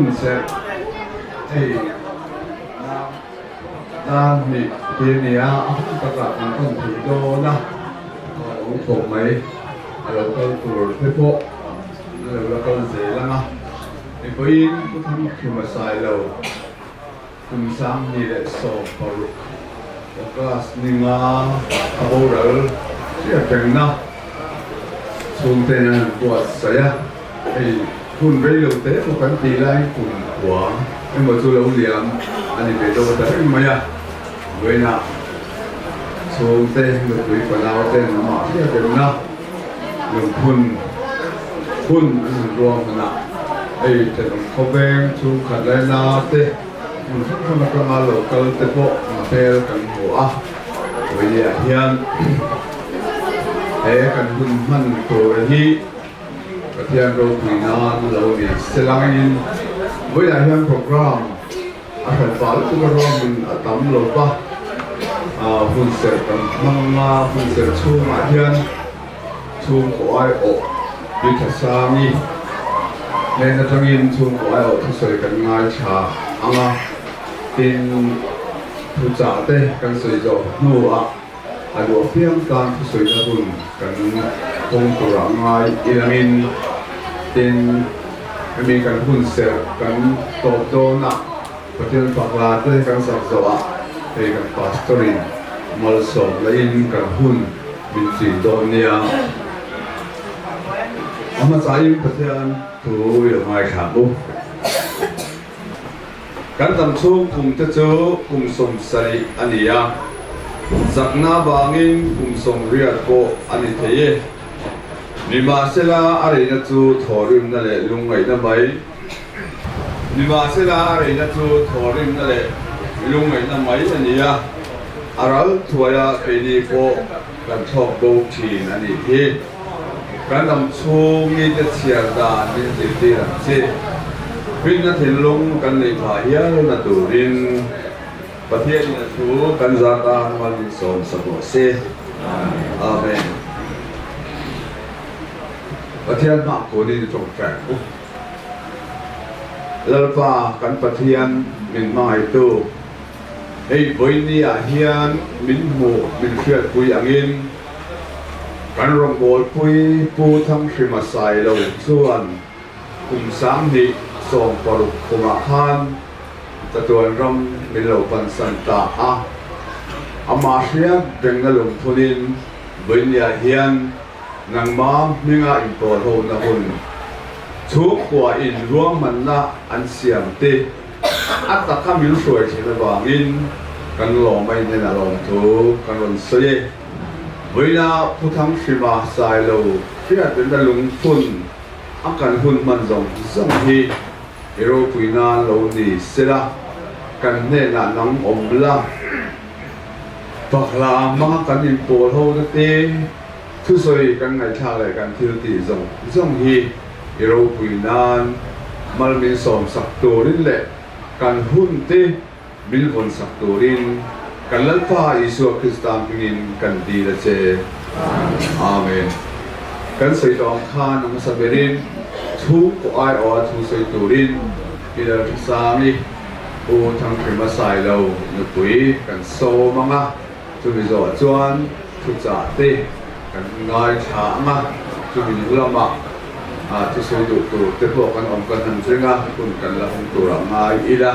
Hun serh hei dar hnih te a nia, a hun takah kan pan thei dawn a, a lo thawk mai, a lo kal tur te pawh a lo la kal zel ang a, vawiin Pu Thangkhuma Sailo kum 2016 August ni nga a boral hriat rengna chhungten an han buatsaih a, hei hun rei lo te emaw kan tih laiin kum khua emaw chu lo liam a ni ve deuh ta reng mai a, vawiinah chhungte nupui fanau ten amah hriat rengna lungphun hun an han ruang hmanah hei thenawm khawveng chhungkhat laina te Hmun hrang hrang atanga lo kal te pawh hmel kan hmu a, vawiah hian he kan hun hman tur hi Pathian ropui nan lo ni se langin vawiah hian program a hran pah lutuk a ruahmun a tam lo va, hun serh kan hmang a, hun serh chhungah hian Chhungkaw aiawh Pi Thasangi hnen atangin chhungkaw aiawh thusawi kan ngaithla ang a, tin thuchah te kan sawi zawh hnuah a luah piang tan thusawina hun kan hawng tur ah ngai ilangin tin hemi kan hun serh kan tawp dawnah Pathian pakla te kan sak zawhah hei kan pastor in malsawm lahin kan hun min chih dawn nia. A hmasain Pathian thu i lo ngaithla u. Kan dam chhung kum te chu kum 70 a ni a, chakna vangin kum 80 pawh a ni thei e. Nimahsela a reina chu thawhrimna leh lungngaihna mai. Nimahsela a reina chu thawhrimna leh lungngaihna mai a ni a, a ral thuaia keini pawh kan thlawk bo thin a nih hi. Kan ram chhung mite chhiar dan min zirtir ang chi. Rinna thinlung kan neih phah hial na turin Pathianin a thu kan zar tan mal min sawm sak rawh se. Amen. Pathian hmah kunin i tawngtai ang u. Lalpa kan Pathian min hmangaihtu, hei vawiini ah hian min hmuh min hriatpui angin kan rawngbawlpui Pu Thanghrima Sailo chuan kum 2016 khumah khan chatuan ram min lo pansan ta a, amah hriat rengna lungphunin vawiini ah hian Nangma hminga inpawlhona hun chhungkua in ruahmanna an siam te a taka min hruai thin avangin kan lawm a inhen a lawm thu kan rawn sawi e. Vawiina Phuthang Hrima Sailo hriatrinna lungphun a kan hun hman zawng zawng hi i ropui nan lo ni sela kan hnenah nang awm la. Pakhla hmanga kan inpawl ho na te, thusawi kan ngaihthlak leh kan thil tih zawng zawng hi i ropui nan mal min sawm sak turin leh kan hun te min vawn sak turin kan Lalpa Isua Krista hmingin kan dil a che. Amen. Kan sawi tawh ang khan a hmasa berin chhungkaw aiawha thu sawi turin i Lalthasangi, Pu Thanghrima Sailo nupui kan sawm ang a, chumi zawh chuan thuchah te kan ngaithla ang a, chumi hnu lamah thusawi duh tur te pawh kan awm kan han ring a, hun kan la hawng turah ngai ila,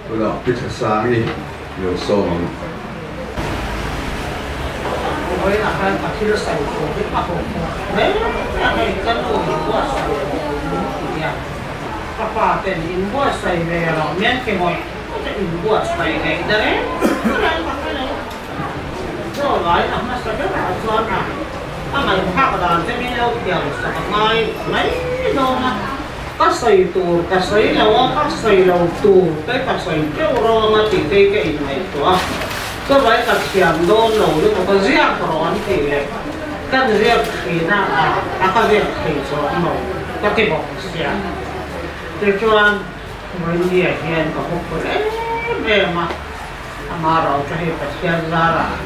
tunah Pi Thasangi lo sawm ang. Vawiinah khan ka thil sawi tur hi a hawh hawh hle a, hei ka nu in buatsaih rawh min ti a. Ka pa ten in buatsaih ve rawh mian ke ngawih ngawih a in buatsaih ngaih na reng reng ka hre lo. Chaw lai a hmasa berah chuan a a ngaihthlak dan te min lo thiam sak a ngai mai dawn a, ka sawi tur ka sawi lo a, ka sawi lo tur te ka sawi teuh rawng a tih te hi ka inngaihtuah a, chuvai ka thiam dawn lo lutuk a ziak rawh an tih leh kan ziak thin a, a ka ziak thei chuang lo ka ti bawk. Sia. Tichuan, Rindia hian ka hmu phur em em a, ama ro chu hei Pathian zarah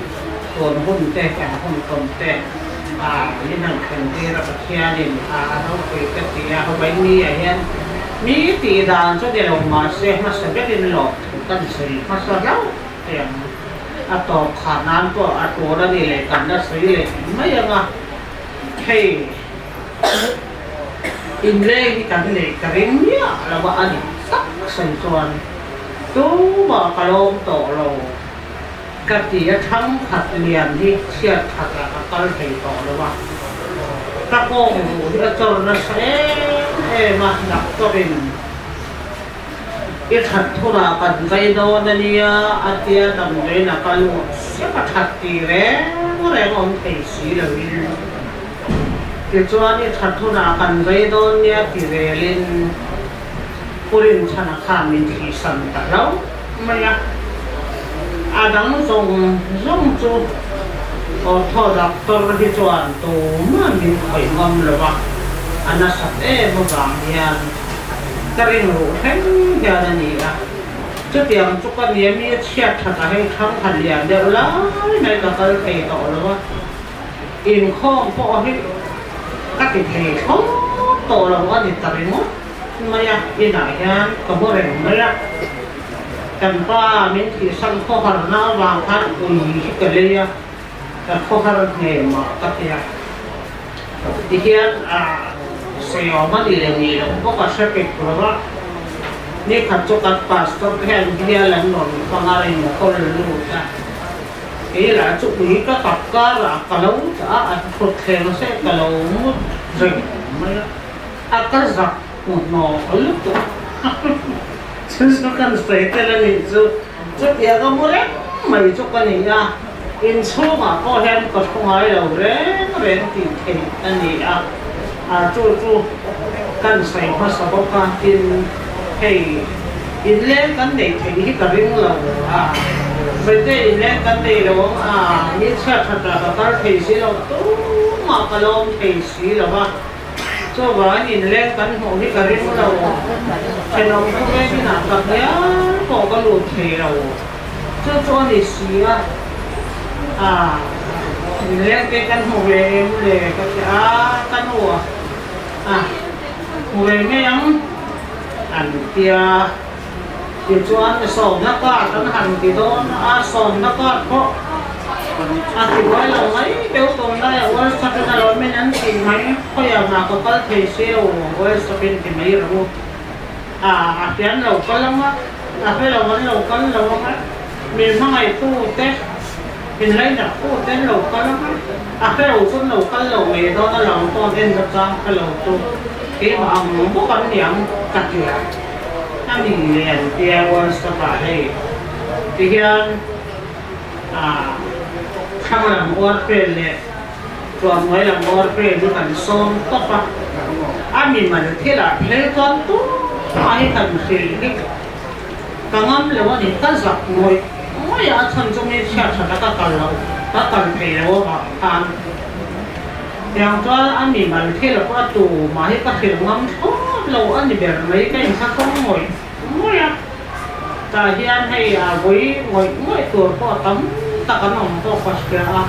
tun hun te, kan hun tawn te a min han thlen tir a, Pathianin a ropui ka ti a, Rindia hian Mi tih dan chu ni lo mahse hmasa berin lawmthu kan sawi hmasa hlauh thei ang. A tawp kha nan pawh a tur a ni leh kan la sawi leh mai ang a, hei inleng hi kan neih ka ring miah lo a, a dik tak sawi chuan tumah ka lawm tawh lo ka ti a, thangkhat lian hi chhiat khatah ka kal thei tawh lo a, ka kawng ruh hi a chawr nasa em em a, doctor in. I that thurah kan zai dawn a nia, a tia damdawiin a kal uah sep a that ti reng reng awm thei si loin. Tichuan i that hunah kan zai dawn nia ti velin Pu Rinchhana khan min thihsan ta hlauh mai a. A dang zawng zawng chu ortho doctor hi chuan tumah min khawih ngam lo a, a nasat em avang hian. Ka ring ruh thleng hian a ni a, chutiang chu ka nia mi a chhiat that a hei thang khat lian deuh lai mai ka kal thei tawh lo a, inkhawm pawh hi ka ti thei thlawt tawh lo a ni ta ringawt mai a, inah hian ka mu reng mai a, kan pa min thihsan khawharna avang khan ui hi ka lei a, ka khawhar hnemah ka ti a, tihian sawiawm a ni leh ni loh bawk a hre pek lo a, nikhat chu kan pastor te hian bial an rawn hmang a inkawl lut a, kei lah chu ui ka kap karah ka lo dah a, an thut thleng se ka lo mut reng mai a, a ka zak hmuhnawh lutuk chu chu kan sawi tel a nih chu, chutiang a mu reng mai chu ka ni a. Inchhungah pawh hian ka thu ngai lo reng reng tih theih a ni a, a chu chu kan sawi hmasa bawk a, tin hei inleng kan neih theih hi ka ring lo a, Vaite inleng kan nei lo ang a, ni chhiat that ah ka kal thei si lo, tumah ka lawm thei si lo a, chuvangin inleng kan hmuh hi ka ring lo, thenawm khawvel inah ka hnial pawh ka lut thei lo. Chu chu a ni si a, a inleng te kan hmu ve em le ka ti a, ka nu a hmu ve mai ang an ti a, tichuan sawmna card an han ti dawn a, sawmna card pawh a ti buai lo mai deuh tawh lai a, WhatsApp in a lo min an ti mai, khawiah mah ka kal thei si lo, WhatsApp in ti mai rawh u. A a hian lo kal ang a, a hre lo an lo kal lo ang a, mi hmangaihtu te, min lainat tu te an lo kal ang a, a hre lo chu an lo kal lo ngei dawn a lang pawn en na chang hre lo chu keimah ang bawk an ni ang ka ti a, a ni leh an tia WhatsApp ah hei ti hian a thlang lam uar vel leh Chuanhnuai lam awr vel hi kan sawm tawp a, a mimal thilah phei chuan tumah hi kan hrilh hi ka ngam lo a ni, ka zak ngawih ngawih a, a chhan chu mi chhiat that a ka kal lo, ka kal thei lo avang khan tiang chuan a mimal thil pawh a tumah hi ka hrilh ngam thlawt lo a ni ber mai, ka inthlahrung ngawih ngawih a, tah hian hei a vui ngawih ngawih tur pawh a tam tak an awm pawh ka hria a,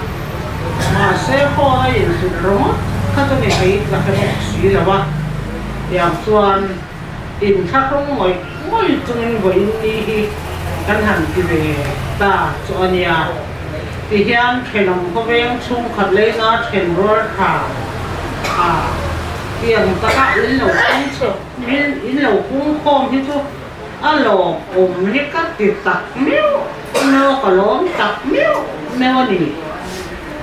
mahse phone a inhrilh ringawt kha chu ni thei ka hre bawk si lo a, tiang chuan inthlahrung ngawih ngawih chungin vawiin ni hi kan han ti ve ta chu a nia. Tihian thenawm khawveng chhungkhat leina then rual tha a tiang taka in lo kawng chhuak Min in lo pung khawm hi chu a lawm awm hi ka ti tak meuh meuh a, ka lawm tak meuh meuh a ni.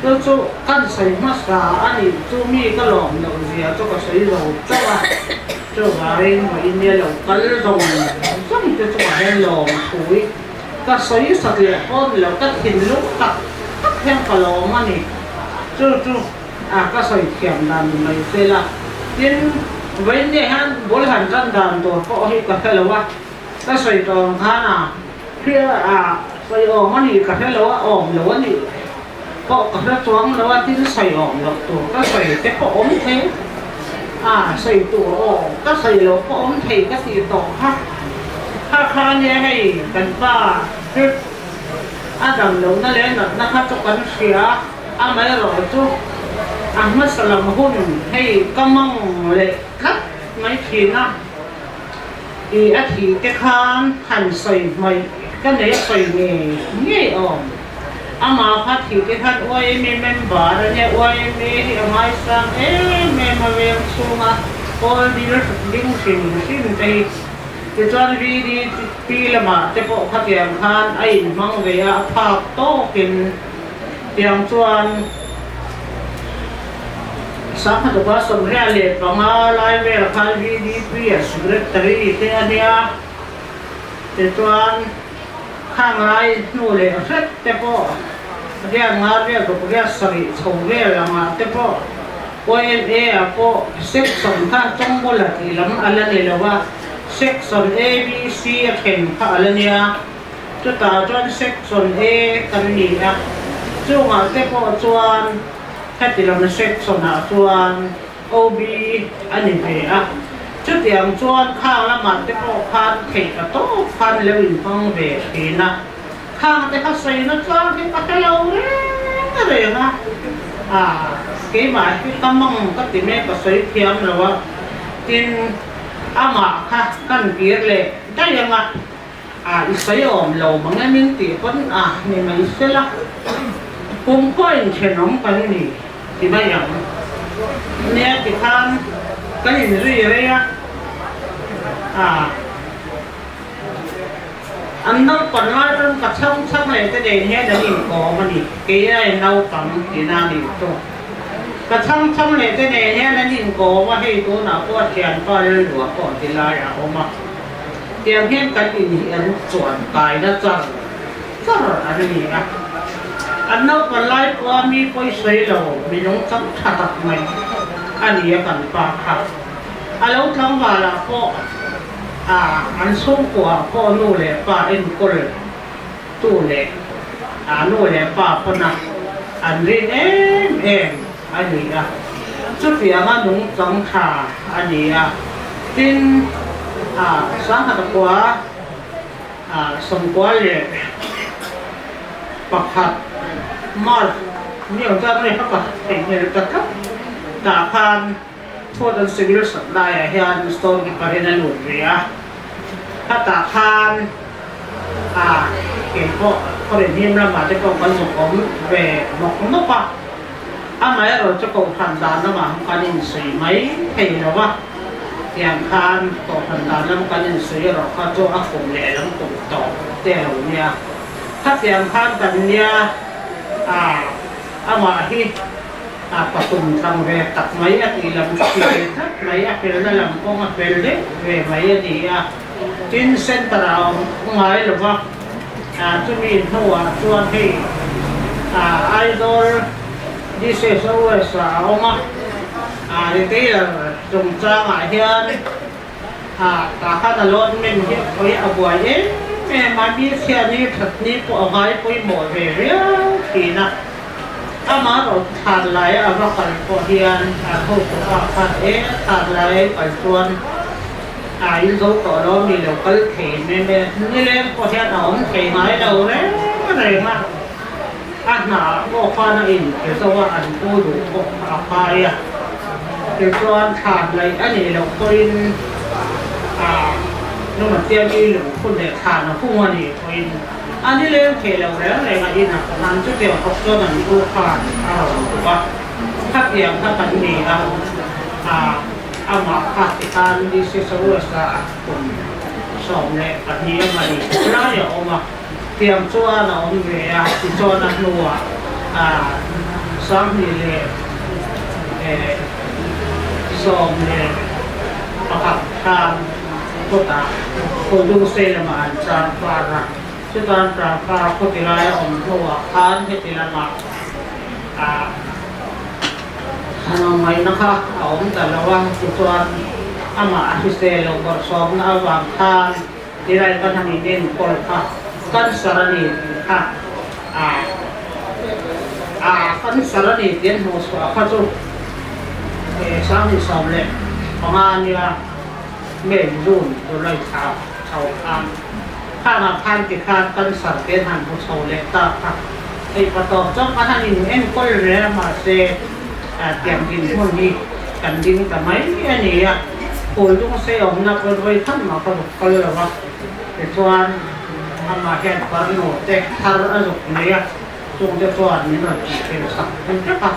Chu chu kan sawi hmasa a nih chu mi ka lawm loh zia chu ka sawi zo chauh a, chuvangin vawiin nia lo kal zawng zawng te chungah hian lawm thu hi ka sawi sat leh pawh ni lo, ka thinlung tak tak hian ka lawm a ni. Chu chu. A ka sawi thiam dan ni mai se la. Tin, vawiin nia hian bul han tan dan tur pawh hi ka hre lo a, ka sawi tawh ang khan a hria a sawi awm a nih ka hre lo a, awm lo a nih pawh ka hre chuang lo a, tin sawi awm loh tur ka sawi te pawh awm thei a, sawi tur awm ka sawi loh pawh awm thei ka tih tawh kha. Kha kha ania hei kan pa trip a dam lohna leh natna kha chu kan hria a. Amaherawhchu, a hmasa lam hun hei ka mang leh tlat mai thin a. I a thih te khan han sawi hmaih ka nei a sawi ngei ngei awm. Amah kha thih te khan YMA member a nia, YMA hi a ngaisang em em a veng chhunga kawl dil ding hrim hrim te hi. Tichuan VDP lamah te pawh khatiang khan a inhmang ve a, a phak tawkin tiang chuan Sangha 25 lai vel khan VDP a Secretary te a nia, tichuan khang lai hnu leh hret te pawh riat nga vel ruk riat sarih chho vel angah te pawh YMA ah pawh section kha Tawngmawla tih lam a la ni lo a, section ABC a then kha a la nia. Chutah chuan section A kan ni a, chungah te pawh chuan heti lam section ah chuan OB a ni ve a. Chutiang chuan khang lamah te pawh khan theih ka tawp khan lo inhmang ve thin a, khang te kha sawi na tlang hi ka hre lo reng reng a, ah keimah hi ka mang ka ti mek ka sawi thiam lo a, tin amah kha kan kir leh daih ang a. A, i sawi awm lo mang em in tih pawn a ni mai sela, kum khaw inthenawm kan ni ti mai ang. Nia tikhan kan inzui rei a, a, an naupang lai chuan ka chhang chhang leh te nen hian an inkawm a ni, kei ai naupang tina a nih chu. Ka chhang chhang leh te nen hian an inkawm a, hei tunah pawh a thianpa rilruah pawh ti lai a awm a. Tiang hian kan in hi an chuan kaina char char an ni a, an naupan lai pawha mi pawi sawi lo mi lungchang tha tak mai a ni a kan pa kha. A lo tlangvalah pawh a an chhungkuaah pawh nu leh pa enkawl tu leh a nu leh pa pawna an rin em em a ni a, chutianga nungchang tha a ni a. Tin, a sangha pakua, a 91 March ni ang chuan hei ka theihnghilh ta tlat tah khan Fort an Civil Supply ah hian store keeper in a lut ve a, khatah khan a keipawh khawleh hnim lamah te pawh kan zuk awm ve nawk nawk a. Amaherawh chu kohhran dan lamah kan insuih mai thei lo va, tiang khan kohhran dan lam kan insuih erawh kha chu a kum leh lam kum tawp te lo nia. Khatiang khan kan nia a, amah hi a patum thlang ve tak mai a tih lam chu ti ve tlat mai, a felna lam kawng a fel deuh ve mai a ni a. Tin, center ah a awm ngai lo va. Chumi hnuah chuan hei Aizawl DCSOS ah a awm a, retailer chungchangah hian tah khan allotment hi a khawi a buai em em a, mi chhia ni that ni pawh a ngai pawimawh ve viau thin a, amaherawh thlan lai a va kal pawh hian an hotupa khan e thlan lai kal chuan A in zo tawh lo mi lo kal thei em em nileng pawh hian a awm thei ngai lo reng reng a, a hna pawh khan a in pe zo a, an pu duh pawh a khai a, tichuan thlan laih a nih loh pawhin a Numatia mi lungphun leh thlan a hung a nih pawhin a nileng thei lo reng reng a in a khan chutiang khawp chuan an pu khan a rawn duh a, khatiang kha kan ni a, a. Amah kha tikhan DCSOS ah kum 12 a mani lai a awm a, tiang chuan a awm ve a, tichuan a hnuah 2011 khan kawtah Kawldungsei lamah an transfer a, chutan transfer khawti lai a awm hnuah khan heti lamah Ngaihna kha a awm ta lo a, tichuan amah a hrisel lo bawrhsawmna avang khan tilai ka hnamin enkawl kha cancer a ni tih kha a cancer a ni tih an hmuh chhuah kha chu 2015 nia May, June, July thla chho khan khangah khan tikhan cancer te an han hmu chho leh ta kha hei patawp chuan kan han in enkawl reng a mahse tiang dinhmun hi kan ding ta mai a ni a. Phuldung sei awmna pawn vawi khat mah ka zuk kal lo a, tichuan amah hian farnu te thar a zuk nei a, chungte chuan min rawn tihfel sak thei vek a,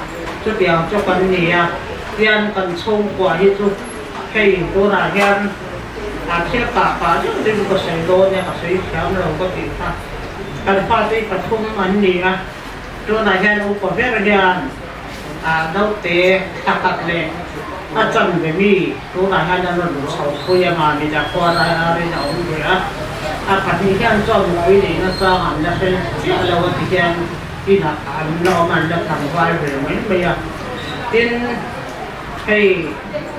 chutiang chu kan ni a, tian kan chhungkua hi chu hei tunah hian a thil kah pah deuh deuhin ka sawi dawn e, ka sawi thiam lo ka tih kha, kan fate hi pathum an ni a, tunah hian upa ber hian. Naute thla khat leh a chan ve mi tunah hian an rawn chho pui a, mahni dah khua lai arin a awm ve a, a pahnih hian chuan mipui neihna chang an la hre chiah lo a ti hian inah an la awm an la tlangval ve mai mai a. Tin, hei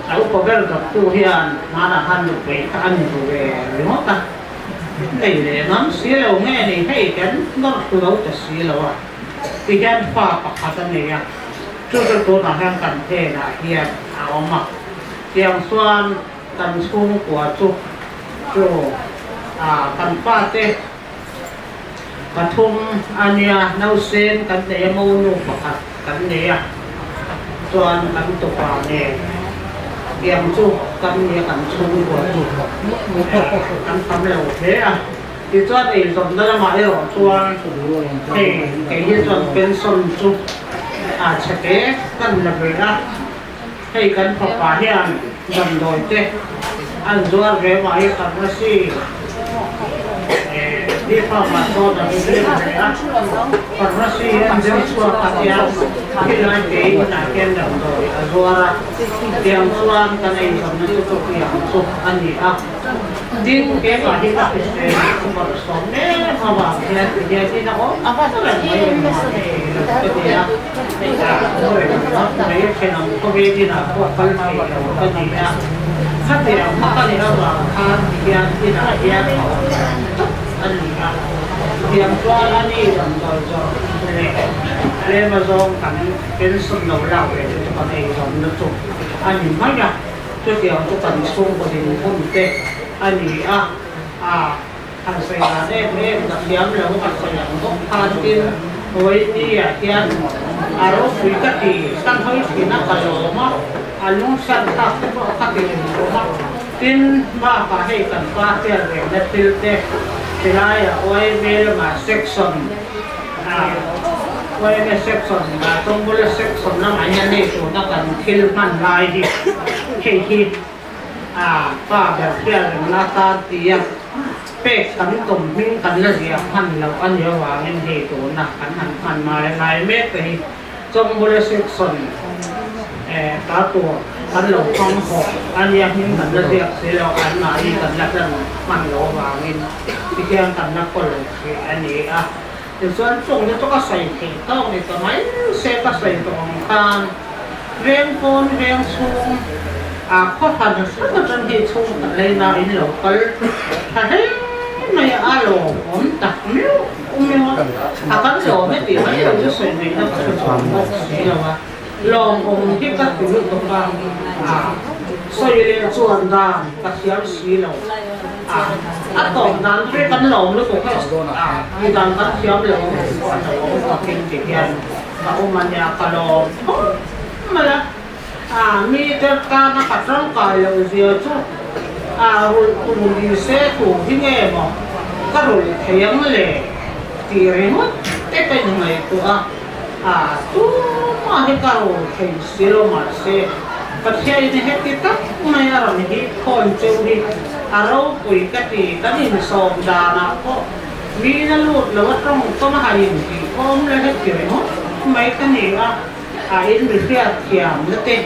a upa ber dawttu hian hmanah khan nupui kha a ni ru ve ringawt a, nei leh ngam si lo nge ni hei kan nawrh thlu lo ta si lo a. Tihian fa pakhat a nei a, chu chu tunah hian kan hnenah hian a awm a. Tiang chuan kan chhungkua chu chu kan fate pathum a nia, nausen kan nei a, monu pakhat kan nei a, chuan kan tupa nen tiang chu kan nia kan chhungkua chu kan tam lo hle a. Tichuan eizawnna lamah erawh chuan hei kei hi chuan pension chu a chhe te kan la ve a, hei kan fapa hian damdawi te an zuar ve mah hi pharmacy hi farm ah chuan an zir ve a, pharmacy an zir chhuak a tia khilai kei inah hian damdawi a zuar a, tiang chuan kan eizawnna chu chutiang chu a ni a. Tin, keimah hi ka hrisel ka bawlhsawm em avang hian ti hian in a awm reng mai engmah ni thei lo ka ti a, ringawt mai thenawm khawvel inah pawh kal thei lo ka ni a, khatiang hma ka nih avang khan ti hian inah hian a awm reng tawp a ni a, tiang chuan a ni damdawi zawrh leh tlem azawng kan pension lo lak ve te chu kan eizawnna chu a ni mai a. Chutiang chu kan chhungkaw dinhmun te a ni a, a han sawi dan em em ka thiam lo ka sawi ang bawk khan tin Vawinia hian a ropui ka ti kan hawi thin a ka lawm a, a lungchhiat thlak te pawh ka ti eng bawk a, tin bakah hei kan pa hriat rengna thil te tilaiah YMA lamah section a YMA section ah Tawngmawla section lamah hian hei tuna kan thil hman lai hi hei hi a pa ber hriat rengna atan tia pek kan tum hming kan la ziah hman loh a nih avangin hei tuna kan han hman mai lai mek te hi Tawngmawla section ta tur kan lo hmang hawh a nia hming kan la ziak si lo anmahni kan la hlan hman loh avangin tihian kan la kawl hrih a ni a. Tichuan chung te chu ka sawi theih tawk ni ta mai se ka sawi tawh ang khan veng pawn veng chhung a khaw hran hran atang hi chhung kan leina in lo kal tha hle mai a lawmawm tak meuh meuh a, a kan lawm e tih mai lo chu sawi ngaihna ka hre chuang bawk si lo a, lawmawm hi ka ti lutuk a, a sawi leh chuan dan ka thiam si lo. A tawp dan chu kan lawm lutuk a, mi dan kan thiam lo a lo awm takin ti hian ka awm a nia ka lawm khawp mai a, mi te tana ka tangkai loh zia chu rulh tur ni se tu hi nge maw ka rulh thei ang le tih ringawt te ka inngaihtuah a, tumah hi ka rulh thei si lo mahse Pathiain heti tak mai a rawn hip khawn cheu hi a ropui ka ti, kan insawm danah pawh mi na lut lo a tawng tawm a han intih awm la heti ringawt mai ka ni a, a in ri hriat thiam na te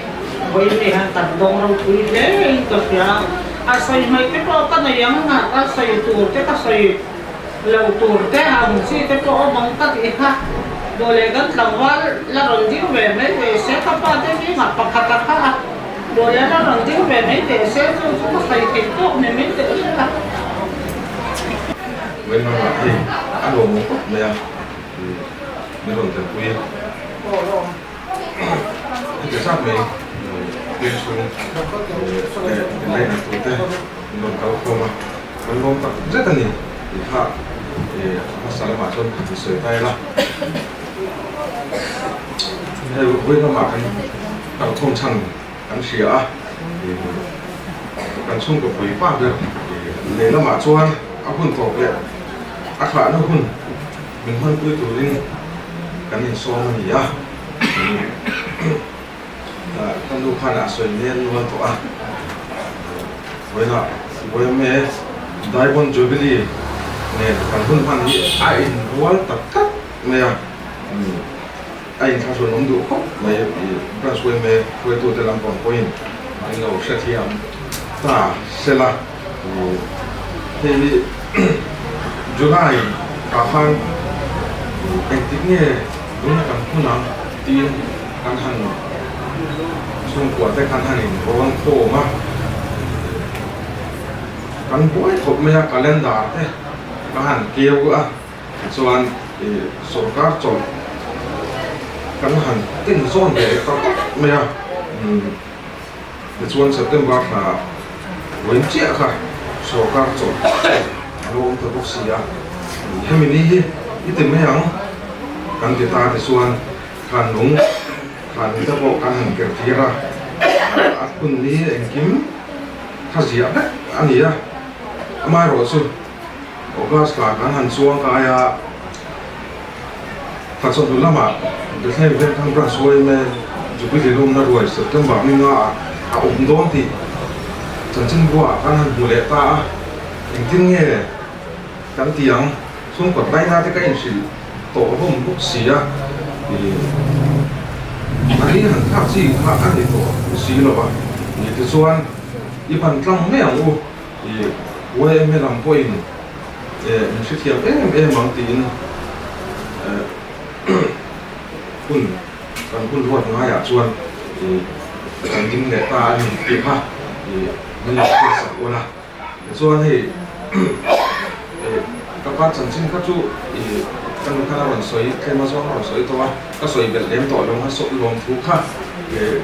vawiin nei han kan dawng ropui hle in ka hria, a sawi hmaih te pawh ka nei ang a, ka sawi tur te ka sawi lo tur te ang chi te pawh awm ang ka tih kha duh leh kan tlangval la rawn ding ve mai ve se ka pa te zingah pakhat a kha a duh leh la rawn ding ve mai teh se chu chu ka sawi theih tawk ni mai teh se a. Vawiin hei a lawm awm khawp mai a, min rawn telpui a. Heti zat mai veng chhung leh inlainat turte min rawn kal khawm a, kan lawm tak zet a ni tih kha a hmasa lamah chuan han sawi ta ila. Hei vawi lamah kan kalkhawm chhan kan hria a. Kan chhungkaw pui pa ber lehlamah chuan a hun tawp leh a thlahna hun min hmanpui turin kan insawm a ni a. Ka nu khan a sawi nel nual tawh a, vawiinah YMA Diamond Jubilee nen kan hun hman hi a inrual tak tak mai a, a inthlahrun awm duh khawp mai. Branch YMA hruaitute lampang pawhin an lo hrethiam ta sela, hei hi July ah khan engtik nge tuna kan hun ang tiin kan han chhungkua te khan han in rawn khawm a, kan buai khawp mai a, calendar te ka han keu a, tichuan ih sorkar chawlh kan han tin zawn ve leh ta tawp mai a, umm tichuan September thla vawiin chiah kha sorkar chawlh a lo awm ta bawk si a, hemi ni hi i ti mai ang kan ti ta tichuan. Khan lung khan te pawh kan han ker tir a, a hun hi engkim kha ziah vek a ni a, amaherawhchu August thla kan han chuang kai a, thla chawhnu lamah Bethlehem Vengthlang Branch yma Jubilee lawmna ruai September ni nga ah a awm dawn tih chanchinbuah kan han hmu leh ta a, engtin nge kan ti ang? Chhungkawt laina te ka inhrilh tawh hlawm bawk si a, ih a ni han thlak chi kha a ni tawh si lo va, ih tichuan i ban tlang mai ang u, ih YMA lam pawhin eh min hrethiam em em ang tiin eh hun kan hun ruat ngaiah chuan ih kan ding leh ta a ni tih kha ih min lo hriatsak ula. Tichuan hei ka pa chanchin kha chu ih ka nu khan a rawn sawi tlem a zawng a rawn sawi tawh a, ka sawi belh lem tawh lo a lawm thu kha ih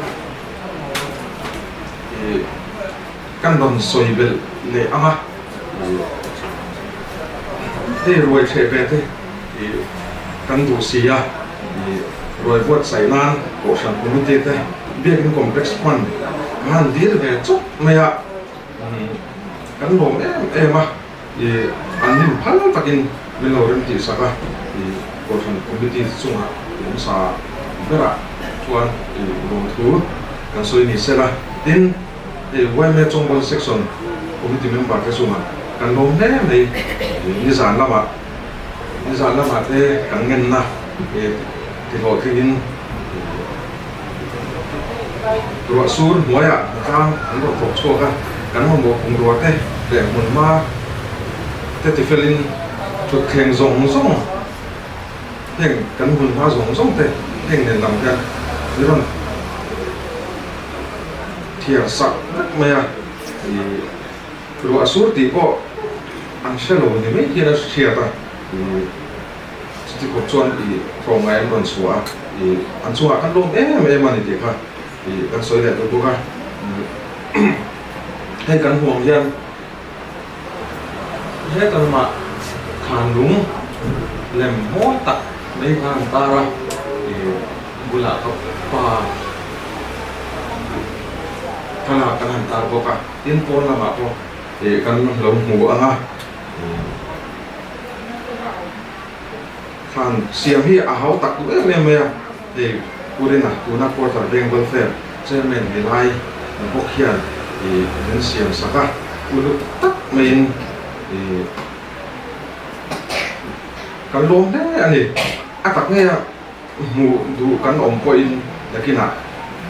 ih kan rawn sawi belh leh ang a, ih hei ruai thleh ve te ih kan duh si a, ih ruai buatsaih nan Kohhran Committee te Biakin Complex Fund ka han dil ve chawp mai a. Kan lawm em em a, ih an nim phal takin min lo rem tih sak a, ih Kohhran Committee chungah lawmsa berah chuan ih lawmthu kan sawi ni sela, tin hei yma Chawngbawl Section Committee member te chungah kan lawm hle mai, ih nizan lamah nizan lamah te kan ngenna ih ti hlawhtlingin ih. Ruah sur hnuaiah hnatlang an rawn thawk chhuak a, kan mamawh bungrua te leh hmunhma te tifelin thutthleng zawng zawng heng kan hmunhma zawng zawng te heng nen lam hian min rawn thiar sak vek mai a, ih ruah sur tih pawh an hre lo ni mai hian a hriat a, ih. Chuti khawp chuan i tlawmngai an rawn chhuah a, i an chungah kan lawm em em a ni tih kha i kan sawi leh duh bawk a. Hei kan hmuh ang hian heta lamah khan lung lem mawi tak mai kha an tar a, i bulah ka pa thlalak kan han tar bawk a, tin pawn lamah pawh i kan lo hmu ang a. Thlan siam hi a hau tak duh em em mai a, hei Purina tuna Quarter Bank Welfare Chairman ni lai bawk hian ih min siam sak a, uluk tak maiin ih kan lawm hle a ni. A tak ngei a hmuh duh kan awm pawhin nakinah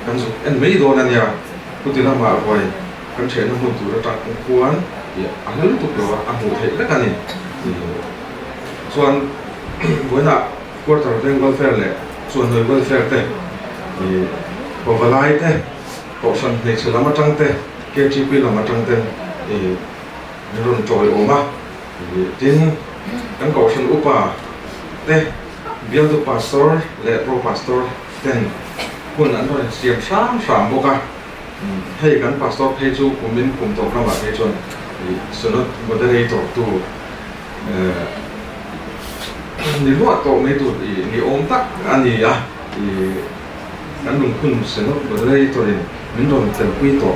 kan zuk en mai dawn a nia, chuti lamah ruai kan ṭhiahna hmun tur atang khuan ih a hla lutuk lo a, a hmuh theih vek a ni. Chuan vawiinah Quarter Veng Welfare leh Chuanhawi Welfare te ih Pavalai te Kohhran hmeichhe lam atang te KTP lam atang ten ih min rawn tawiawm a, tin kan Kohhran upa te Bialtu Pastor leh Pro Pastor ten hun an rawn siam hram hram bawk a, hei kan Pastor phei chu kumin kum tawp lamah phei chuan Synod Moderator tu ni luah tawh mai tur ni awm tak a ni a, kan lungphun Synod Moderator in min rawn telpui tawh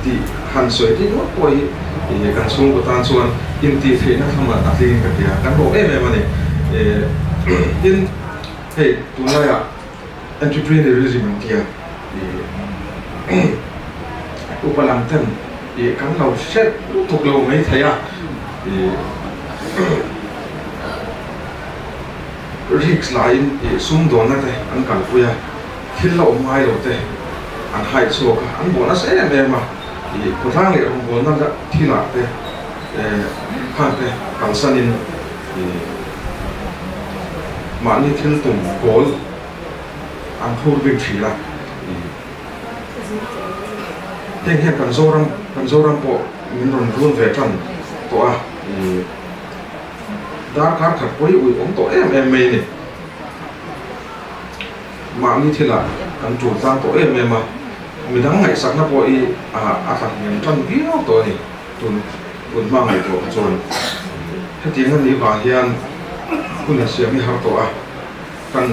tih han sawi ringawt pawh hi kan chhungkaw tan chuan intihtheihna tham a tlingin ka hria, kan hlawh em em a ni. Tin, hei tunlaiah entrepreneurism an tia upa lam ten kan lo hre lutuk lo mai thei a, risk laiin sumdawnna te an kalpui a. Thil la awm ngai lo te an hai chhuak a, an buah nasa em em a, ih khawtlang leh rawngbawlna la thilah te khan te kalsanin ih mahni thil tum kawl an phur bik thin a, ih heng hian kan Zoram kan Zoram pawh min rawn run ve tan tawh a, ih darkar khat pawh hi ui awm tawh em em mai a ni. Mahni thilah kan tul tlang tawh em em a, midang ngaihsakna pawh hi a tla hniam tan viau tawh a ni. Tun tun hma ngaihtuah kha chuan hetiang a nih vang hian hun a siam hi har tawh a, kan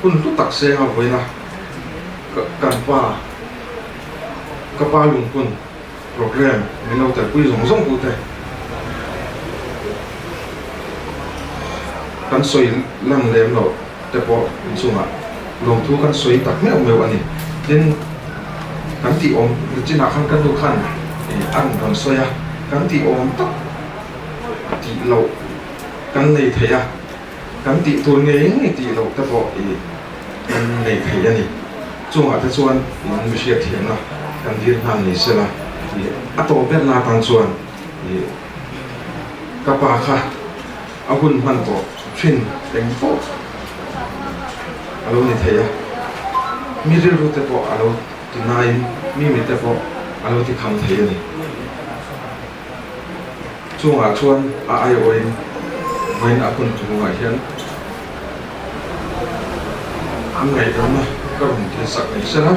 hun hlu tak seng a vawiin a, kan pa ka pa lungphun Program min lo telpui zawng zawng tute kan sawi lan lem loh te pawh inchungah lawmthu kan sawi tak meuh meuh a ni. Tin, kan tih awm chinah khan ka nu khan a rawn rawn sawi a, kan tih awm tak tih loh kan nei thei a, kan tih tur ngei ngei tih loh te pawh kan nei thei a ni. Chungah te chuan in mi hriat thiamna kan dir nghal ni sela tih a tawp ber na atan chuan ih ka pa kha a hun hman tawh thin eng pawh a lo ni thei a, mi rilru te pawh a lo ti naiin mi mi te pawh a lo ti kham thei a ni. Chungah chuan a aiawhin vawiin a hun chungah hian an ngaihdamna ka rawn thilsak mai se la,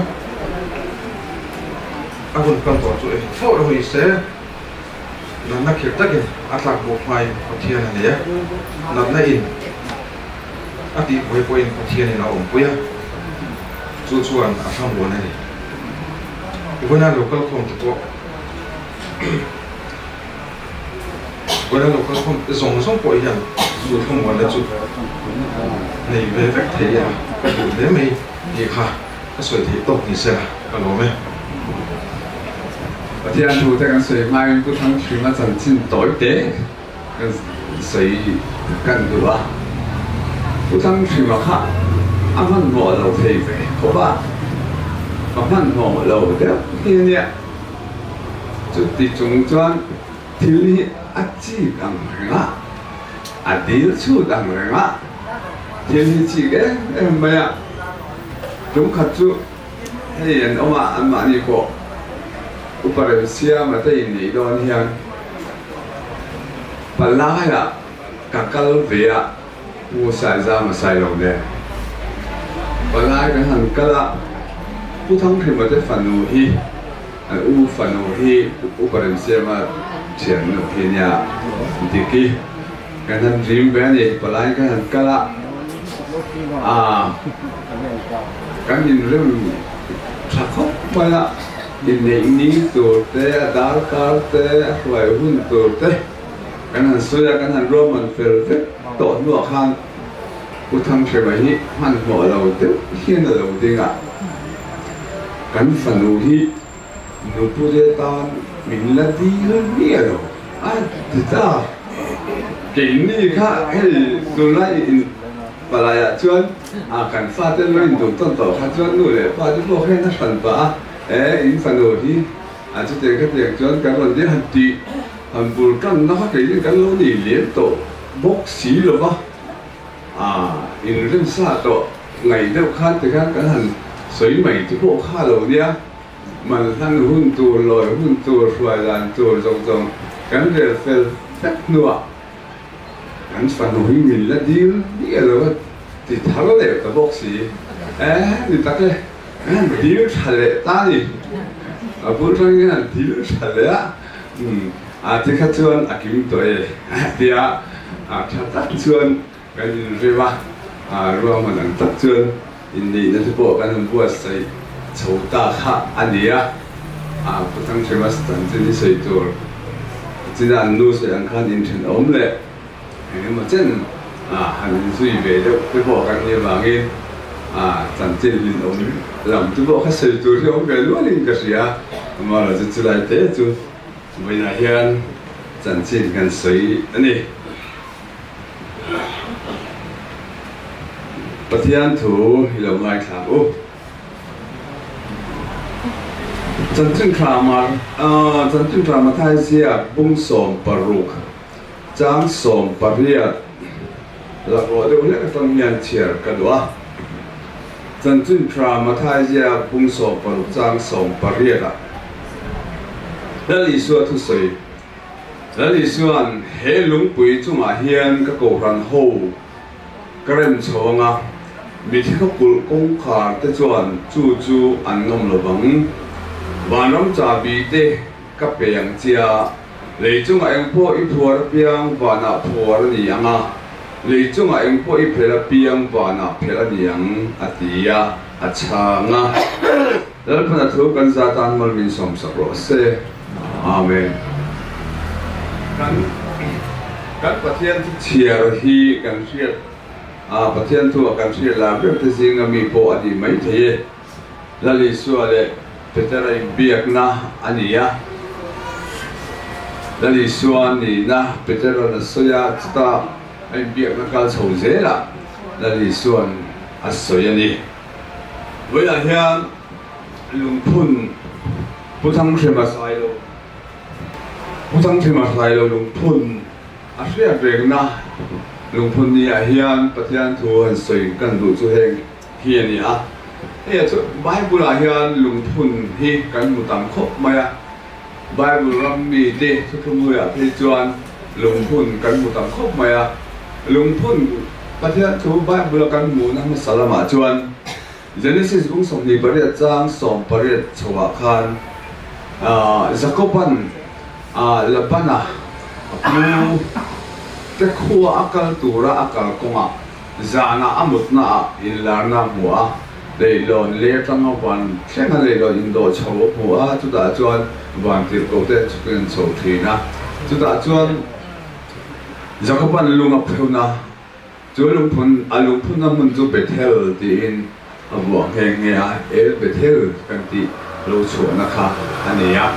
a hun hman tawh chu eng fawh lo ni se, natna khirh takin a tlak bawk hmain Pathian a nei a, natna in a tihbuai pawhin Pathianin a awmpui a, chu chuan a thlamuan a ni. Vawiina lo kalkhawm te pawh. Vawiina lo kal khawm te zawng zawng pawh hian chu thlamuanna chu nei ve vek thei ila ka duh hle mai tih kha ka sawi theih tawk ni se la ka lawm e. Pathian thu te kan sawi hmain Pu Thanghrima chanchin tawi te kan sawi kan duh a, Pu Thanghrima kha a hmanhmawh lo thei ve khawp a, a hmanhmawh lo deuh hi a nia. Chuti chung chuan thil hi a chik ang reng a, a dil chhut ang reng a, thil hi chik em em mai a. Tum khat chu hei an awm a, anmahni pawh Upa Remsiama te inneih dawn hian palaiah ka kal ve a, Pu Saizama Sailo nen palai kan han kal a, Pu Thanghrima te fanu hi an u fanu hi Upa Remsiama thiannu hi nia Diki kan han rim ve a ni, palai kan han kal a, aaa kan inrem tha khawp mai a, inneih ni tur te, a darkar te, a hruai hun tur te. Kan han sawi a, kan han ruahman fel vek tawh hnuah khan Pu Thanghrema hi hmanhmawh lo deuh hian a lo ding a, kan fanu hi nupute tan min la dil miah lo a ti ta. Keini kha hei tunlai in palaiah chuan a kan fate lo induh tawn tawh kha chuan nu leh pa te pawh hian a hran pah a, e in fanu hi a chutiang khatiang chuan kan rawn dil han tih. Han bul tanna kha keiin kan lo nei lem tawh bawk si lo va, aa inrem sa tawh ngaih deuh khan tikhan kan han sawi mai te pawh kha lo nia, man hlan hun tur, lawi hun tur, hruai dan tur zawng zawng kan rel fel vek hnuah kan fanu hi min la dil miah lo a ti thar leh ta bawk si, e ni tak e, kan han dil tha leh ta ni, a bul tangin kan han dil tha leh a. Umm a ti kha chuan a kim tawh e tia tha tak chuan kan inrem a, ruahman ang tak chuan inneihna te pawh kan han buatsaih chho ta kha a ni a. Pu Thanghrima chanchin hi sawi tur china an nu sawi ang khan inthenawm leh eng emaw chen han inzui ve deuh te pawh kan nih avangin chanchin hlimawm lam te pawh kha sawi tur hi awm ve lualin ka hria. Amaherawhchu chulai te chu vawiinah hian chanchin kan sawi a ni. Pathian thu i lo ngaithlak u. Chanchin Chanchin Mathai ziak bung 16 chang 18 laklawh deuh hlek atang hian chhiar ka duh a. Chanchin Tha Mathai ziak bung 16 chang 18 ah Lal Isua thusawi Lal Isua'n he lungpui chungah hian ka kohhran ho ka rem chho ang a, mithi khaw kulh kawngkhar te chuan chu chu an ngam lo vang. Vanram chahbi te ka pe ang chia, lei chungah eng pawh i phuar apiang vanah phuar a ni ang a, lei chungah eng pawh i phelh apiang vanah phelh a ni ang, a ti a, a chhang a. Lalphana thu kan za tan mal min sawmsak rawh se. Amen. Kan kan Pathian thu chhiar hi kan hriat a, Pathian thu a kan hriat lar ber te zinga mi pawh a ni mai thei e. Lal Isua leh Petera inbiakna a ni a. Lal Isua nihna Petera'n a sawi a, chutah a inbiakna kal chho zelah Lal Isua'n a sawi a ni. Vawiinah hian lungphun Pu Thanghrima Sailo Pu Thanghrima Sailo lungphun a hriat rengna lungphun ni ah hian Pathian thu han sawi kan duh chu heng hi a ni a. Hei ah chuan Bible ah hian lungphun hi kan hmu tam khawp mai a. Bible ram mite thuthlumluiah phei chuan lungphun kan hmu tam khawp mai a. Lungphun Pathian thu Bible-a kan hmuhna hmasa lamah chuan Genesis bung 28 chang 18 chhoah khan Jakoban Labana a pu te khua a kal tura a kal kawngah Zanah a mutnaah inlarna a hmu a, leihlawn lei atanga van thlenga leihlawn indawh chho a hmu a, chutah chuan van tirhkoh te chhukin an chho thin a. Chutah chuan Jakoban lung a phun a, chu lungphun a lungphunna hmun chu Bethel tiin a vuah nghe nghe a, El Bethel kan tih lo chhuahna kha a ni a.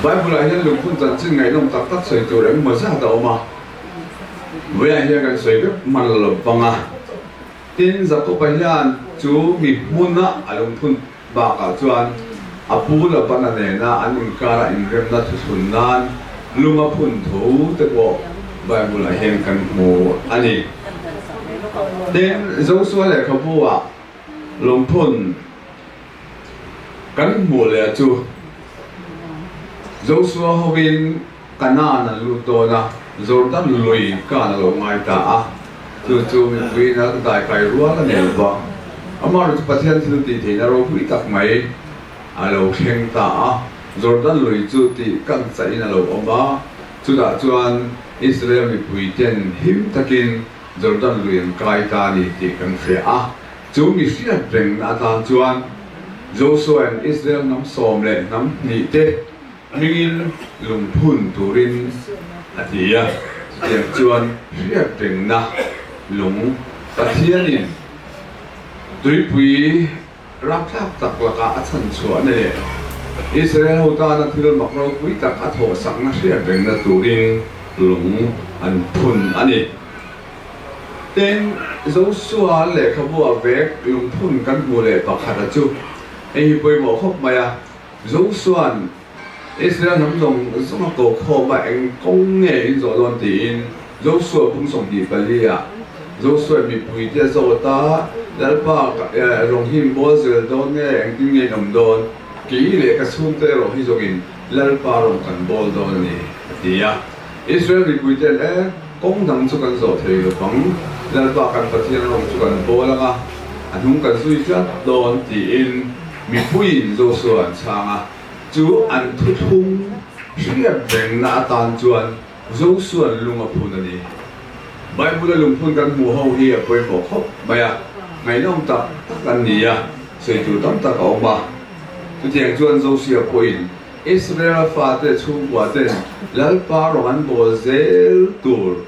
Bible-ah hian lungphun chanchin ngaihnawm tak tak sawi tur engemaw zat a awm a. Vawiah hian kan sawi vek hman lo vang a, tin Jakob-a hian chu mi hmuna a lungphun bakah chuan a pu Labana nena an inkara inremna thuthlun nan lung a phun tho te pawh Bible-ah hian kan hmu a ni. Tin, Josua lehkhabu-ah lungphun kan hmuh leh chu Josua hovin Kanaan an lut dawn a, Jordan lui kan a lo ngai ta a, chu chu mipuiin a daikai rual a nei lo va. Amaherawhchu chu Pathian thil tih theihna ropui tak mai a lo thleng ta a, Jordan lui chu tih kan chahin a lo awm a, chutah chuan Israel mipuiten him takin Jordan lui an kai ta a ni tih kan hria a. Chu mi hriat rengna atan chuan Joshua-in Israel hnam sawm leh hnam hnih te Hmingin lungphun turin a ti a, chutiang chuan hriat rengna lung Pathianin tuipui rapthlak tak lakah a chhan chhuah a ni leh Israel ho tana thil mak ropui tak a thawhsakna hriat rengna turin lung an phun a ni. Tin, Josua lehkhabu-ah vek lungphun kan hmuh leh pakhata chu hei hi pawimawh khawp mai a. Josua'n Israel hnam zawng zawng a ko khawm a, eng kawng nge in zawh dawn tiin Josua bung 24 ah Josua'n mipuite a zawt a, Lalpa rawng hi in bawl zel dawn nge, engtin nge in awm dawn? Kei leh ka chhungte erawh hi zawngin Lalpa rawng kan bawl dawn a ni, a ti a. Israel mipuite'n, E, kawng dang chu kan zawh thei lo vang, Lalpa kan Pathian rawng chu kan bawl ang a, a hnung kan zui tlat dawn, tiin Mipuiin Josua an chhang a, chu an thuthlung hriat rengna atan chuan Josua'n lung a phun a ni. Bible-a lungphun kan hmuh ho hi a pawimawh khawp mai a, ngaihnawm tak tak an ni a, sawi tur tam tak a awm a. Chutiang chuan Josia pawhin Israela fate chhungkuaten Lalpa rawng an bawl zel tur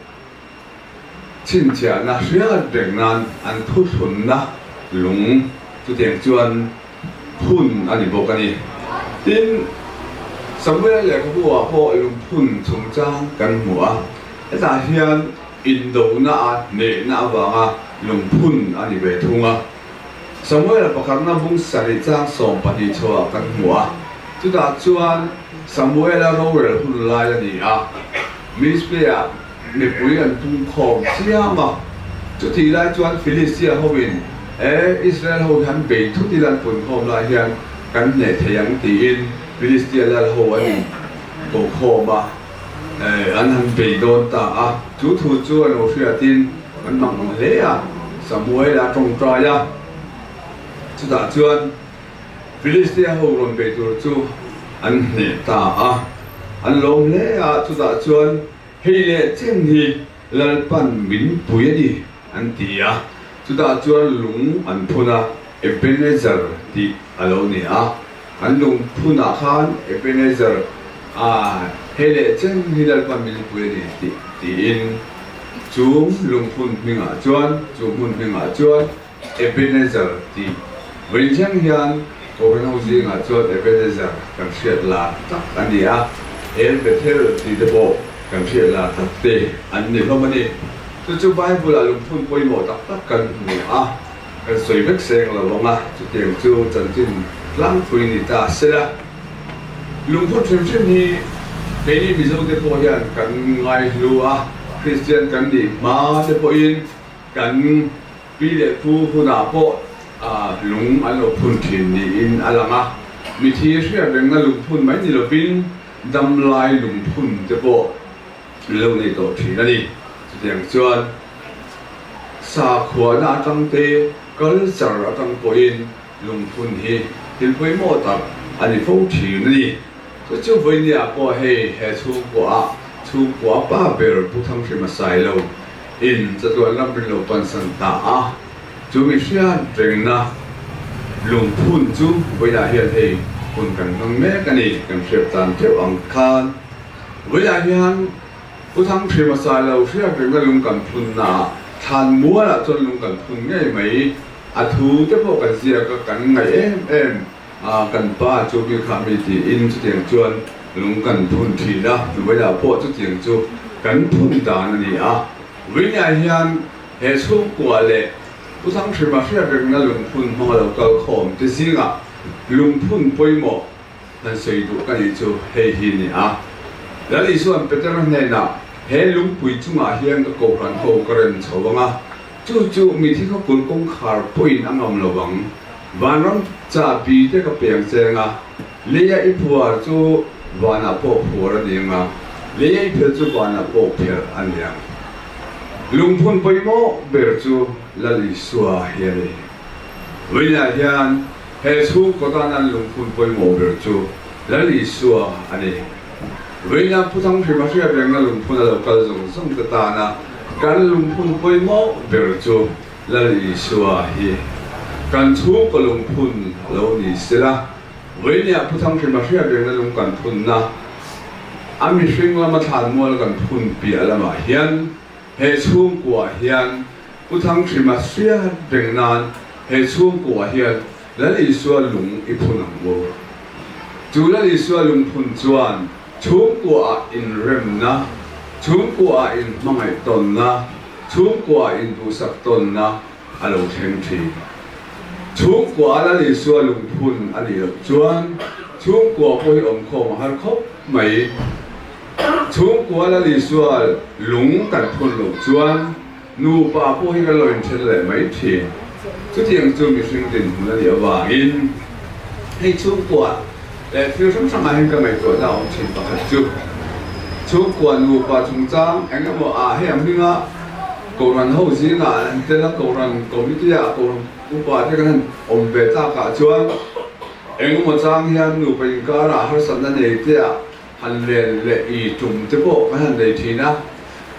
chhinchhiahna hriat reng nan an thuthlunna lung chutiang chuan phun a ni bawk a ni. Tin, Samuel lehkhabu-ah pawh lungphun chungchang kan hmu a, hetah hian indona a hnehna avanga lungphun a ni ve thung a. Samuel-a pakhatna bung sarih chang 12 chhoah kan hmu a, chutah chuan Samuel-a rorel hun lai a ni a, Mizpeh-ah mipui an pungkhawm chiam a. Chutih lai chuan Filistia hoin, E, Israel ho hi an bei thut ila an punkhawm lai hian kan hneh thei ang tiin Filistia lal ho an in kokhawm a, an han bei dawn ta a. Chu thu chu a lo hriatin an mak ang hle a, Samuel-a tawngtai a. Chutah chuan Filistia ho rawn bei tur chu an hneh ta a, an lawm hle a, chutah chuan hei leh chen hi Lalpan min pui a ni an ti a, chutah chuan lung an phun a, Ebenezer tih a lo ni a, an lung phunah khan Ebenezer a hei leh chen hi Lalpan min pui a ni tih tiin chung lungphun hmingah chuan chu hmun hmingah chuan Ebenezer tih vawiin thleng hian Kohhran ho zingah chuan Ebenezer kan hriat lar tak a ni a, El Bethel tih te pawh kan hriat lar tak te an ni hlawm a ni. Chu chu Bible-ah lungphun pawimawh tak tak kan hmu a, kan sawi vek seng lo ang a, chutiang chu chanchin tlangpui ni ta sela. Lungphun hrim hrim hi keini Mizo te pawh hian kan ngaihlu a, Kristian kan nih hma te pawhin kan Pi leh pu hunah pawh lung an lo phun thin niin a lang a, mithi hriat rengna lungphun mai ni lovin damlai lungphun te pawh an lo nei tawh thin a ni. Chutiang chuan sakhuana atang te, culture atang pawhin lungphun hi thil pawimawh tak a ni fo thin a ni. Chu chu vawinia pawh hei he chhungkuaah chhungkua pa ber Pu Thanghrima Sailo In chatuan lam rin lo pansan ta a, chu mi hriat rengna lungphun chu vawilah hian hei hun kan hmang mek a ni, kan hriat tan theuh ang khan. Vawilah hian Pu Thanghrima Sailo hriat rengna lung kan phunnaah thlan mualah chuan lung kan phun ngei mai, a thu te pawh kan ziak a, kan ngaih em em a, kan pa chu mi kha mi tiin chutiang chuan Lung kan phun thin a, vawilah pawh chutiang chu kan phun dan a ni a. Vawilah hian he chhungkua leh Pu Thanghrima hriat rengna lungphun hmanga lo kal khawm te zingah lungphun pawimawh han sawi duh ka nih chu hei hi a ni a. Lal Isua'n Petera hnenah, He lungpui chungah hian ka kohhran ho ka rem chho ang a, chu chu mithi kha kul kawngkhar pawhin a ngam lo ang. Vanram chabi te ka peng cheng a, Leia i phuar chu vanah pawh phuar a ni ang a, leia i phelh chu vanah pawh phelh a ni ang. Lungphun pawimawh ber chu Lal Isua hi a ni. Vawiinah hian he chhungkaw tan an lungphun pawimawh ber chu Lal Isua a ni. Vawiinah Pu Thanghrima hriat rengna lungphun a lo kal zawng zawng te tana kan lungphun pawimawh ber chu Lal Isua hi kan chhungkaw lungphun lo ni sela, Vawinia Pu Thanghrima hriat rengna lung kan phunna, a mihring lama thlanmual kan phun piah lamah hian he chhungkuaah hian Pu Thanghrima hriat reng nan he chhungkuaah hian Lal Isua lung i phun ang u. Chu Lal Isua lung phun chuan chhungkuaah inremna, chhungkuaah inhmangaih tawnna, Chhungkua induhsak tawnna a lo thleng thin. Chhungkua Lal Isua lungphun a nih loh chuan chhungkua pawh hi awmkhawm a har khawp mai. Chhungkua Lal Isua lung kan phun loh chuan nupa pawh hi kan lo inthen leh mai thin. Chutiang chu mihring dinhmun a nih avangin hei chhungkua leh thil hrang hrangah hian ka ngaihtuahna a awm thin pakhat chu chhungkua nupa chungchang eng emaw ah hei ang hminga Kohhran ho zingah an tel a, Kohhran committee ah Kohhran upa te kan han awm ve tlakah chuan eng emaw chang hian nupa inkarah harsatna nei te ah han len leh i tum te pawh kan han nei thin a,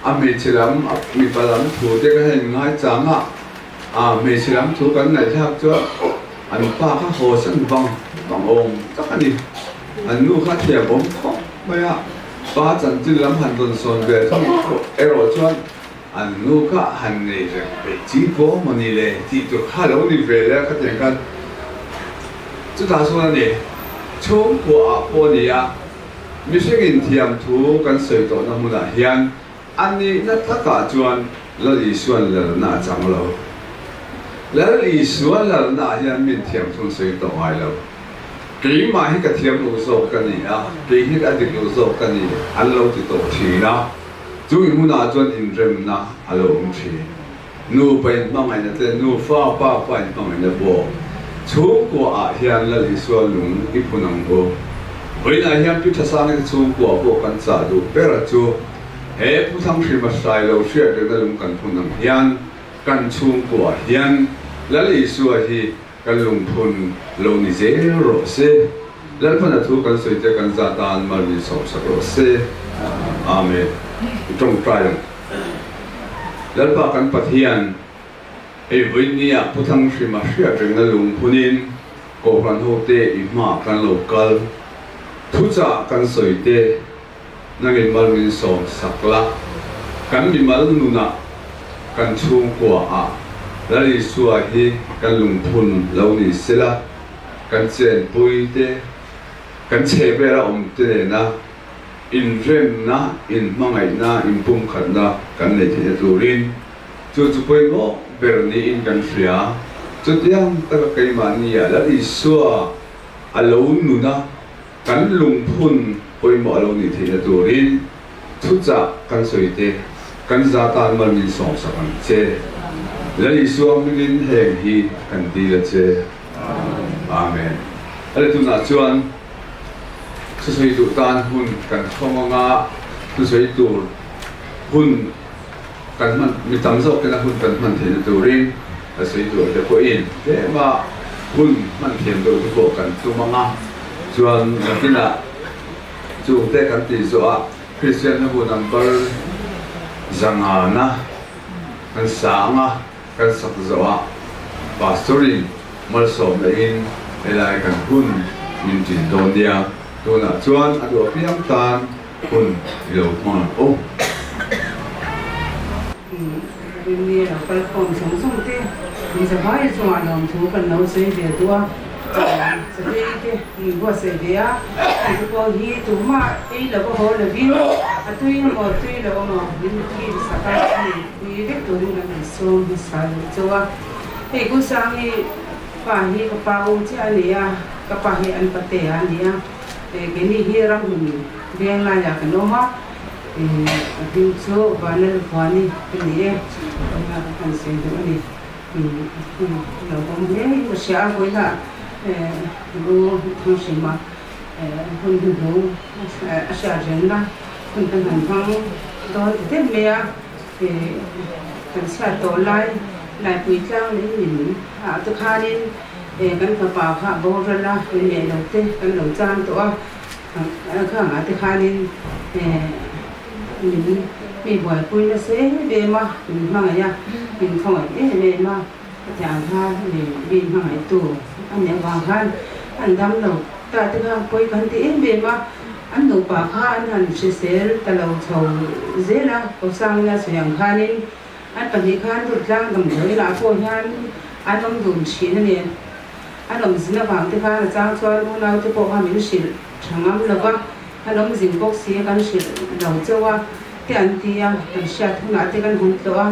a hmeichhe lam a mipa lam thu te kan han inngai chang a, a hmeichhe lam thu kan ngaihthlak chuan. An pa kha haw san vang vang awm tak a ni. An nu kha thiam awm khawp mai a, pa chanchin lam han rawn sawn ve thung erawh chuan an nu kha han nei reng peih chi pawh maw ni le tih tur kha lo ni ve le a khatiang khan chutah chuan a ni. Chhungkua ah pawh a ni a, mihring in thiam thu kan sawi tawhna hmunah hian A nihna takah chuan Lal Isua'n lalna a chang lo. Lal Isua lalnaah hian min thiam thung sawi tawh ngai lo. Keimah hi ka thiam lo zawk ka ni a, kei hi a dik lo zawk ka ni an lo ti tawh thin a. Chumi hmunah chuan inremna a lo awm thin. Nupa inhmangaihna te, nufa pa pa inhmangaihna pawh chhungkuaah hian Lal Isua lung i phun ang u. Vawiinah hian Pi Thasangite chhungkua pawh kan chah duh ber a chu he Pu Thanghrima hrai lo hriat rengna lung kan phun ang hian kan chhungkuaah hian Lal Isua hi kan lungphun lo ni zel rawh se. Lalphana thu kan sawi te kan zah tan mal min sawmsak rawh se. Amen. I tawngtai ang. Lalpa kan Pathian, hei vawinia Pu Thanghrima hriat rengna lungphunin Kohhran hote i hmaah kan lo kal. Thuchah kan sawi te, nangin mal min sawm sak la. Kan mimal nunah, kan chhungkuaah Lal Isua hi kan lungphun lo ni sela, kan chenpui te, kan chhehvela awm te nena Inremna, inhmangaihna, inpumkhatna kan nei theihna turin chu chu pawimawh ber niin kan hria. Chutiang taka keimahnia Lal Isua a lo nuna kan lungphun pawimawh a lo nih theihna turin thuchah kan sawi te, kan za tan mal min sawmsak ang che. Lal Isua hmingin heng hi kan dil a che. Amen. A le tunah chuan Thusawi duh tan hun kan thawng anga thusawi tur hun kan hman mi tam zawk tena hun kan hman theihna turin a sawi tur te pawhin tlema hun hman thiam deuh te pawh kan tum anga chuan nakinah chungte kan tih zawhah Kristian hla bu number zangana kan sa anga. Kan sak zawhah Pastor-in malsawm lehin helai kan hun min ṭin dawn nia, tunah chuan a duh apiang tan hun i lo hmang ang u. Rinni lo kal khawm zawng zawng te mi zavai chungah lawmthu kan lo sawi ve duh a, Chawei te min buatsaih ve a, hei te pawh hi tumah ei lo a haw lovin a tui emaw tui lo emaw min kil sak a ni. Pui vek turin kan han sawm hmasa luh chauh a, hei Ku Sangi pa hi ka pa u chiah a ni a, ka pa hi an pate a ni a, keini hi ramhmun veng laiah kan awm a, a hming chu Vanlalvuani ka ni e, tunah ka han sawi duh a ni, lo awm hle in ka hria a, vawiinah U Thanghrima hun hnuhnung a hriat rengna hun kan han hmang dawn ta deuh mai a. Kan chhiat tawh lai Laipui tlang leh min ah te khanin kan fapa kha a boral a, min leh lo te kan lo chang tawh a, khang ah te khanin min mi buaipui nasa em em a, min hmangaih a, min khawngaih em em a, hetiang kha mi hmangaihtu a nih avang khan an dam lo ta te kha pawi kan ti em em a. An nupa kha an han hrisel ta lo chho zel a, Kosangina sawi ang khanin an pahnih khan Durtlang damdawi lah pawh hian an awm dun thin a ni. An awm zin avang te khan a chang chuan unaute pawh kha min hrilh tha ngam lo va, an awm zin bawk si a kan hrilh lo chauh a te an ti a, kan hriat hunah te kan han tlawh a,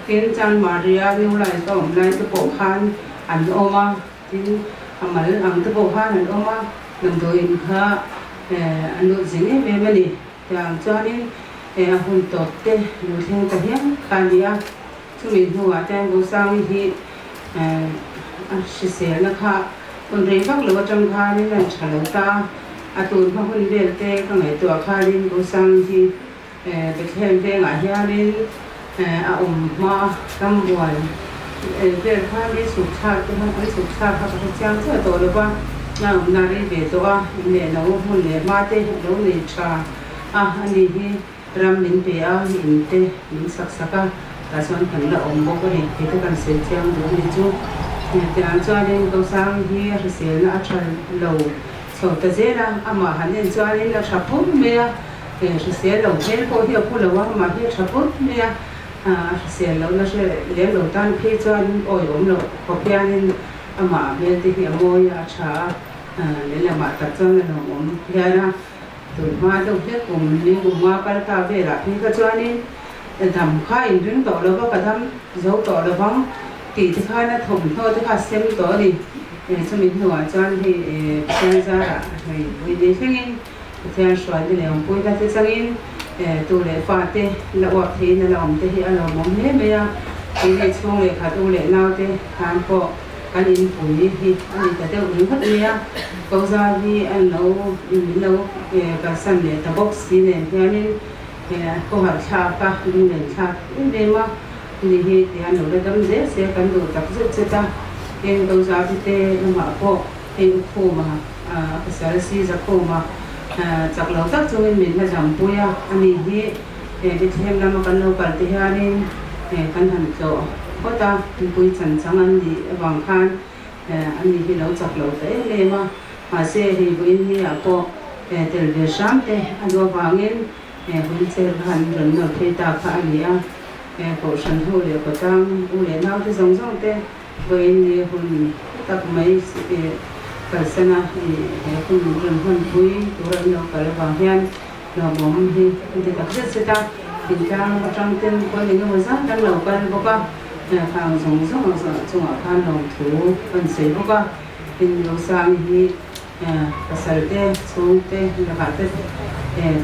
tin Chanmari a New Life a awm lai te pawh khan an awm a. Tin, a mal ang te pawh khan an awm a, damdawiin kha an lut zing em em a ni. Tiang chuanin a hun tawp te lo thleng ta hial kha a ni a. Chumi hnuah chuan Bosangi hi a hriselna kha hun rei vak lo atang khanin a tha lo ta a, a tun hma hun vel te ka ngaihtuah khanin Bosangi hi Bethlehem vengah hianin a awm hma rambuai vel kha mi chhuk thlak te khan an chhuk thlak kha ka hre chiang chiah tawh lo va, a awmna rei ve tawh a, in leh lo hmun leh hma te a lo nei tha a, ani hi ram min pe a, in te min sak sak a, tah chuan kan la awm bawk a ni, kei te kan sawi chiang duh a ni chu. Tiang chuanin Kosang hi a hriselna a tha lo chho ta zel a, amah han en chuanin a tha pur mai a, hrisel lo hmel pawh hi a pu lo a, amah hi a tha pur mai a, a hrisel lohna hre lem lo tan phei chuan awihawm loh khawp hianin amah hmel te hi a mawi a, a tha a, lehlamah tak chuan a lawmawm hian a. Tun hma deuh hlek kum ling kum nga kal ta velah phei kha chuanin dam kha inring tawh lo va, ka dam zo tawh lo vang tih te khan a thawmhnaw te kha a sem tawh a ni. Chumi hnuah chuan hei Pathian zarah hei vawi nei thlengin Pathian hruaina leh awmpuina te changin tu leh fa te la uap theiin a la awm te hi a lawmawm hle mai a. Keini chhung leh khat u leh nau te khan pawh Kan inpui hi a ni ta deuh ringawt mai a, Kozar hi an lo min lo kalsan leh ta bawk si nen hianin khawharh thlak a, lunglen thlak em em a ni hi tia lo la dam zel se kan duh tak zet zet a. Heng Kozar hi te lamah pawh hei u Khuma a pasal si Zakhuma chak lo tak chungin min la dampui a, ani hi Bethlehem lama kan lo kal te hianin kan han tlawh phawt a, mipui chan chang an nih avang khan an ni hi lo chak lo ta em em a, mahse hei vawiin ni ah pawh tel ve hram te a duh avangin wheelchair kha han rawn nawr phei ta kha a ni a, Kohhran ho leh kawtlang u leh naute zawng zawng te vawiin ni hun tak mai kalsan a he hun rawn hmanpui tur an lo kal avang hian Lawmawm hi an ti tak zet zet a, thingtlang lam atang ten pawn eng emaw zat an lo kal bawk a, khang zawng zawng chungah khan lawmthu an sawi bawk a, tin Rosang hi pasal te chhung te lakah te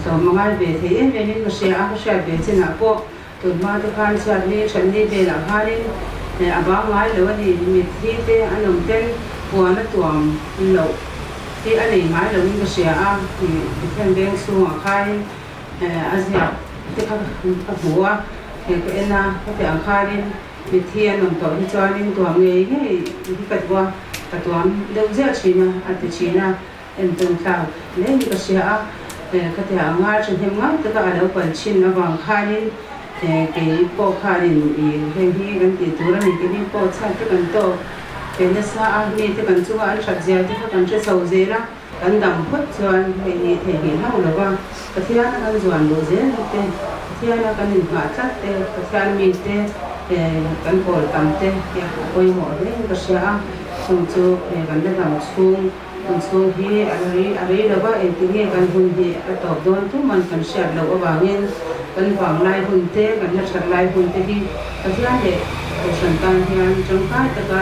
tlawm a ngai ve thei em em in ka hria a, ka hriat ve chinah pawh tun hma te khan chhiatni thatni velah khanin a bang ngai lo a ni, mitthi te an awm ten puan a tuam loh hi a nei ngai lo in ka hria a, Pathian veng chhungah khanin a ziak te kha ka hmu a, ka en a, ka tih ang khanin mitthi an awm tawh hi chuanin tuam ngei ngei hi ka duh a, ka tuam deuh ziah thin a, a ti thin a. Entawn tlak hle hi ka hria a, ka ti a ngai thahnem ngai taka a lo kal thin avang khanin kei pawh khanin i heng hi kan tih tur a ni tih hi pawh chhan te kan tawk ve nasa a, mi te kan chunga an that zia te kha kan hre chho zel a, kan dam phawt chuan hei hi theihnghilh hauh lo va, Pathiana kan zuan luh zel hi te, Pathiana kan inhngah tlat te, Pathian mi te kan kawl tam te hi a pawimawh hle in ka hria a, chung chu kan la dam chhung. Hun chhung hi a rei a rei lo va, engtin nge kan hun hi a tawp dawn tuman kan hriat loh avangin kan vanglai hun te, kan la that lai hun te hi Pathian leh Kohhran tan hian tangkai taka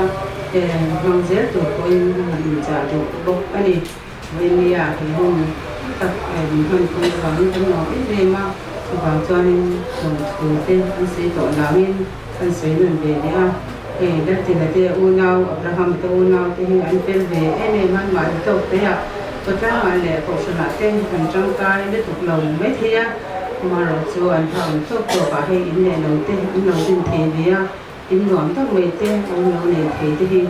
hmang zel tur pawhin a han inchah duh bawk a ni. Vawinia he hun tak min hmanpui avangin kan nuam em em a, chuvang chuanin lawmthu te an sawi tawh langin An sawi nawn ve leh a, hei Laltina te unau, Abraham te unau te hi an fel ve em em a, mahni tawk te ah khawtlangah leh kohhranah te an tangkai lutuk lo mai thei a, amaherawh chu an tha awm tawk tawk ah hei in leh lo te an lo din thei ve a, in nuam tak mai te an lo nei thei te hi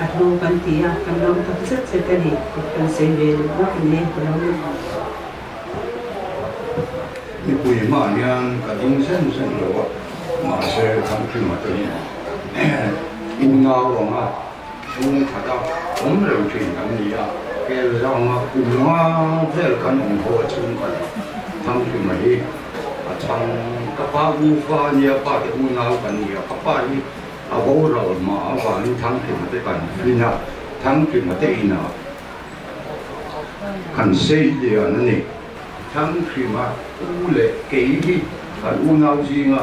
a hlu kan ti a, kan lawm tak zet zet a ni tih kan sawi ve duh bawk a ni ka lo. Mipui hmaah hian ka ding zen zen lo a, mahse Thanghrima te hi in ngau ang a, chhung khat a awm reng thin kan ni a, kel zanga kum nga vel kan awm ho a chhung khat a, Thanghrima hi a chhang ka pa u fa a nia, pa te unau kan ni a, ka pa hi a boral mah avangin Thanghrima te kan fin a, Thanghrima te inah Kan sei lian a ni. Thanghrima u leh kei hi kan unau zinga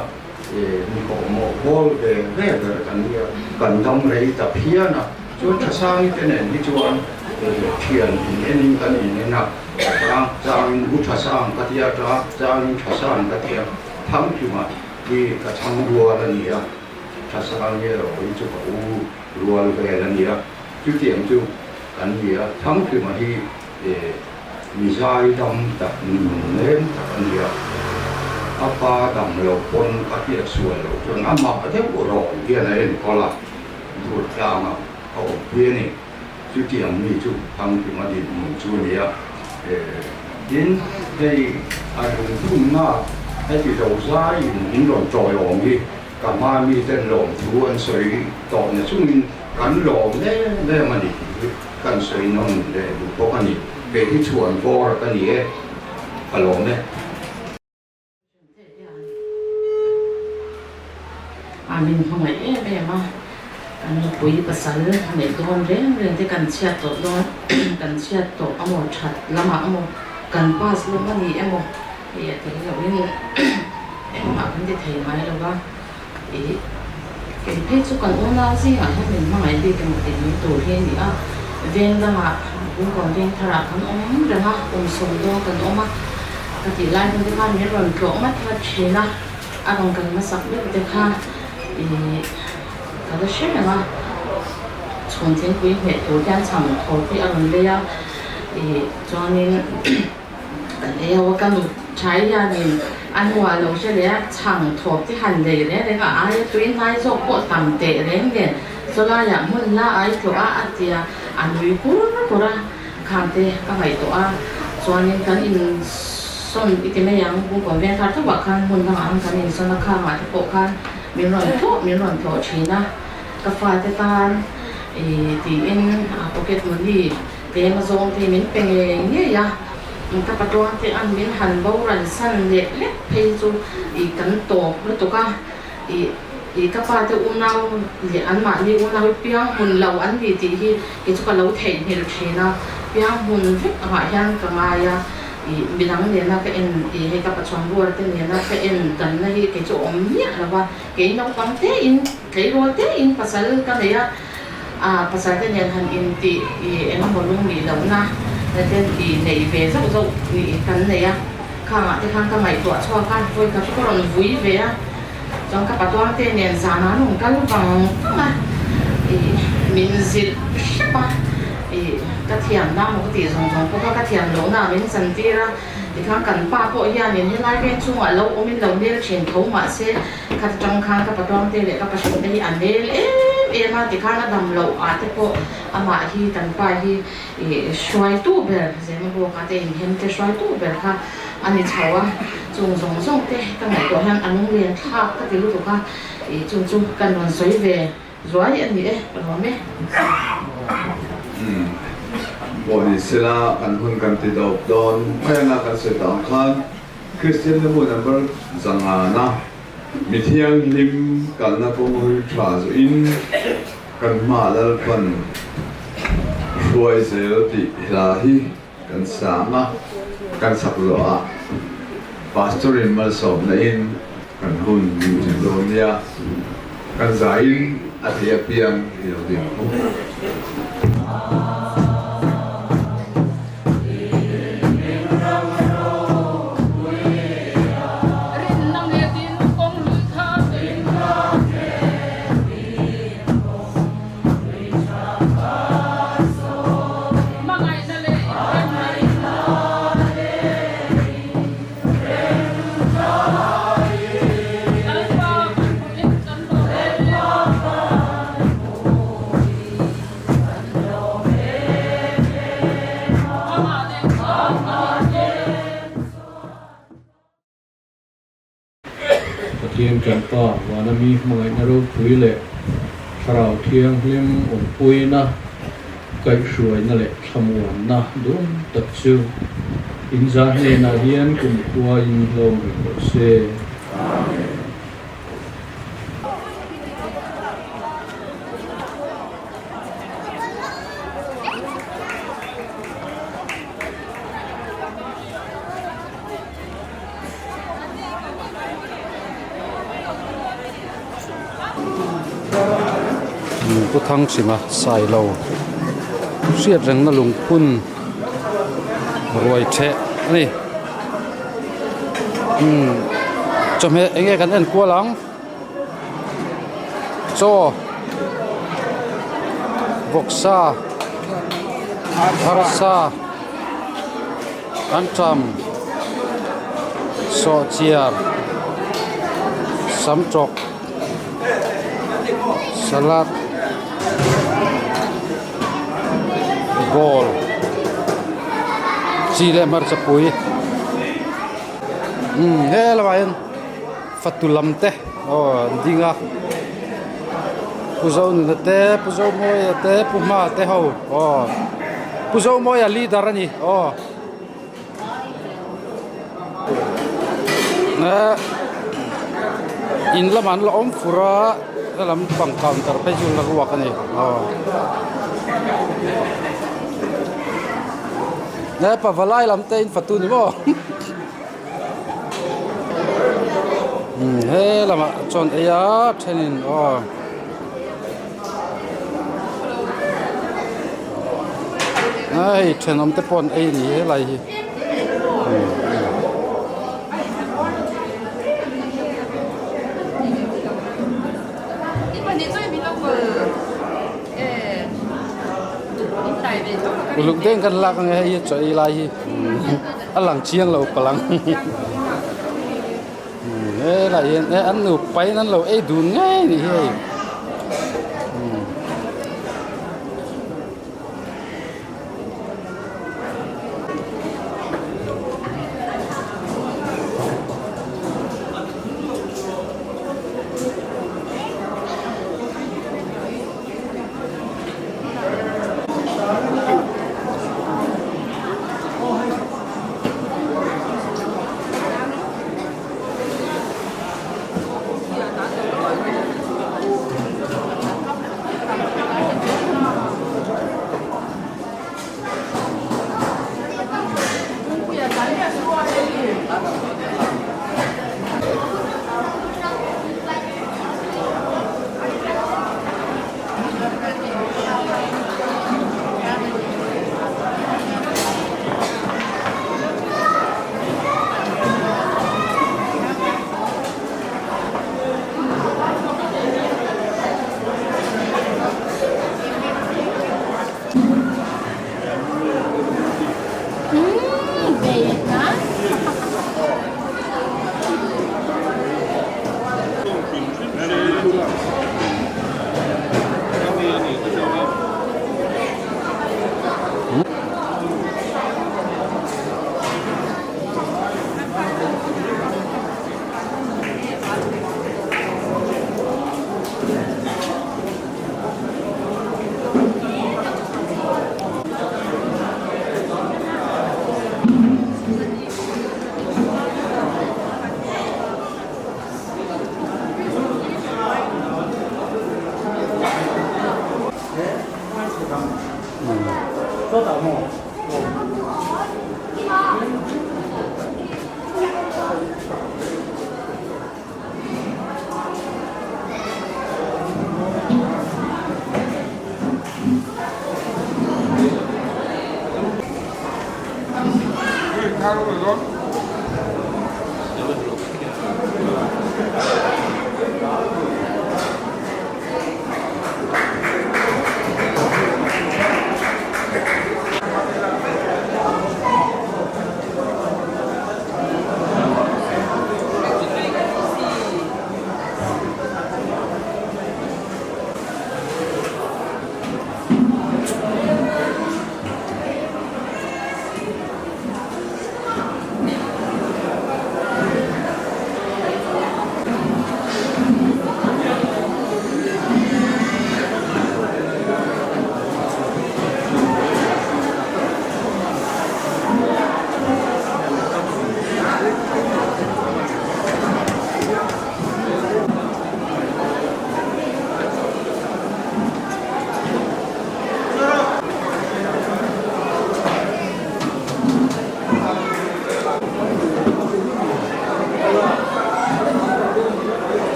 mi kawhmawh bawl ve ve ber kan nia. Kan dam rei ta phian a, chuan Thasangi te nen hi chuan thian in enin kan in en a, chang changin u Thasang ka tia, chang changin Thasang ka tia, Thanghrima hi ka chhang rual a ni a, Thasangi erawh hi chu ka u rual vel a ni a. Chutiang chu kan ni a, Thanghrima hi mi zai dam tak, mi nunnem tak a ni a, a pa dam lo pawn ka hriat sual loh chuan amah deuh rawn hian a enkawl a, dur tlangah a awmpui a ni. Chutiang mi chu Thanghrima dinhmun chu a ni a, tin hei a lungphunna heti zo zaiin in rawn tawiawm hi ka hma miten lawmthu an sawi tawh na chungin. kan lawm em em a ni tih hi kan sawi nawn leh duh bawk a ni. Kei hi chhuan vawr ka ni e, ka lawm e. A min hmangaih em em a, kan nupui pasal a neih dawn reng reng te kan chhiat tawh dawn kan chhiat tawh amaw that lamah amaw kan pass lawm a ni emaw hei a tel lohin engmah kan ti thei ngai lo va, ih kei phei chu kan unau zingah hian min hmangaih bik emaw tih mai tur hi a ni a, veng dangah Bungkawn veng tharah kan awm reng a, kum sawm dawn kan awm a, ka tih lai hun te khan min rawn tlawh ngat ngat thin a. A rawn kal hmasak ber te kha ih ka la hre reng a, chhun thingpui hmeh tur hian chhang thaw hi a rawn lei a, ih chuanin kan ei ho a, ka nu thai hianin a hnuah lo hre leh a, chhang thawp te han lei reng reng a, aia tui hnai zawk pawh tam teh reng nen chawlaiah hmun la ai tlawh a a tia a nui kur kur a. Khang te ka ngaihtuah a, chuanin kan insawn i ti mai ang, Bungkawn veng thar thovah khan hmun dangah ang kan insawn a, khangah te pawh khan min rawn tlawh min rawn tlawh thin a, ka fate tan ih tiin a pocket money tlem a zawng te min pe ngei ngei a, ka patluang te an min han boral san leh lek phei chu ih kan tawp lutuk a. Ih, ih ka pa te unau leh anmahni unau hi piang hmun lo an ni tih hi kei chu ka lo theihnghilh thin a, piang hmun vek angah hian ka ngai a, ih midang nena ka en ih hei ka pachuan rual te nena ka en danna hi kei chu a awm miah lo va, kei naupang tein tleirawl tein pasal ka nei a, ah pasal te nen han intih ih engemaw lungnih lohna ten ih neih ve zauh zauh ih kan nei a. Khangah te khan ka ngaihtuah chhuak a, vawi khat chu ka rawn vui ve a, chuan ka patuang te nen zan an rawn kal vang vang a, ih min zilh hrep a, ih ka thiam na maw ka tih zawng zawng pawh kha ka thiam loh na min chan tir a, tikhan kan pa pawh hianin helai veng chungah lo awm in lo nel thin tho mahse khat atang khan ka patuang te leh ka pahrin te hi a nel em em a, tikhan a dam loh ah te pawh amah hi kan pa hi Ih hruaitu ber Zemabawka te inhem te hruaitu ber kha a ni chho a, chung zawng zawng te ka ngaihtuah hian a lunglen thlak ka ti lutuk a, ih chung chu kan rawn sawi ve zuai a ni e, ka lawm e. Umm pawh ni sela kan hun kan ti dawp dawn mai anga kan sawi tah ang khan Kristian na hmun number zangana mithianghlim kalna kawng ri tha zuin Kan hma Lalpan hruai zel tih hla hi kan sang a, kan sak zawh ah Pastor in malsawmna in kan hun min ṭin dawn nia, kan zai in a thei apiang i lo ding ang u. Pathian kan Pa vana mi hmangaihna ropui leh Thlarau Thianghlim awmpuina, kaihhruaina leh thlamuanna dum tak chu inzah hnenah hian kumkhuain hlawm reng rawh se. Amen. Pu Thangchhima Sailo hriat rengna lungphun ruai theh a ni umm chawhmeh eng nge kan en kual ang chaw vawksa arsa. Anṭam sawhchiar samṭawk salad ball chi leh hmarcha pui umm he lamah hian fatu lam te aw an ding a. Pu Zonuna te Pu Zomawia te Pu Hma te ho aw Pu Zomawia leader a ni aw eh in lamah an la awm fur a helam pang counter phei chu la ruak a ni aw eh pavalai lam te in fatu ni maw. He lamah chuan ei a thenin aw a hei thenawm te pawh an ei a ni helai hi. Uluk deuhin kan lak ang e hei hi chaw ei lai hi. A lang chiang lo palang helai hian eh an nupa in an lo ei dun ngei a nih hi hei.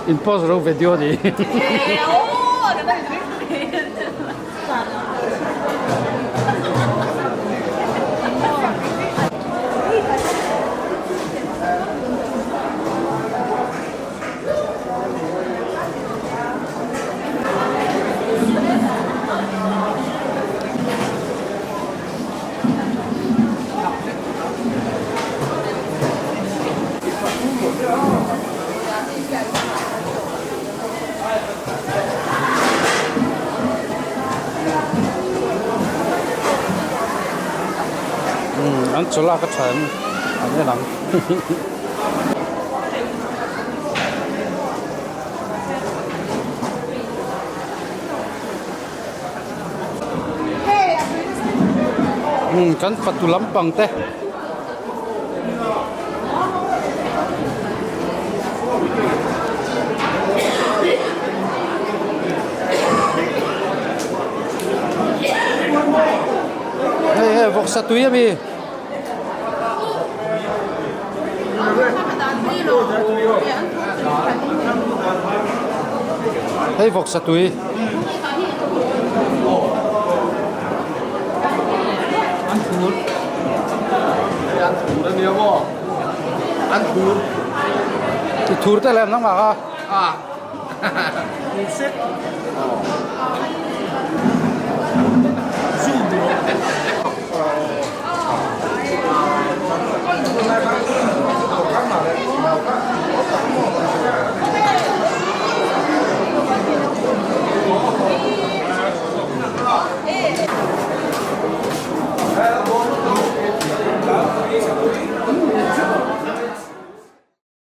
In post ro video ni. Chaw lak a tha em? An en ang. Umm kan fatu lampang te. Hei hei vawksa tui ami. Hei vawksa tui. An thur. An thur a nia maw? An thur. I thur te lem nangmah kha. Ah.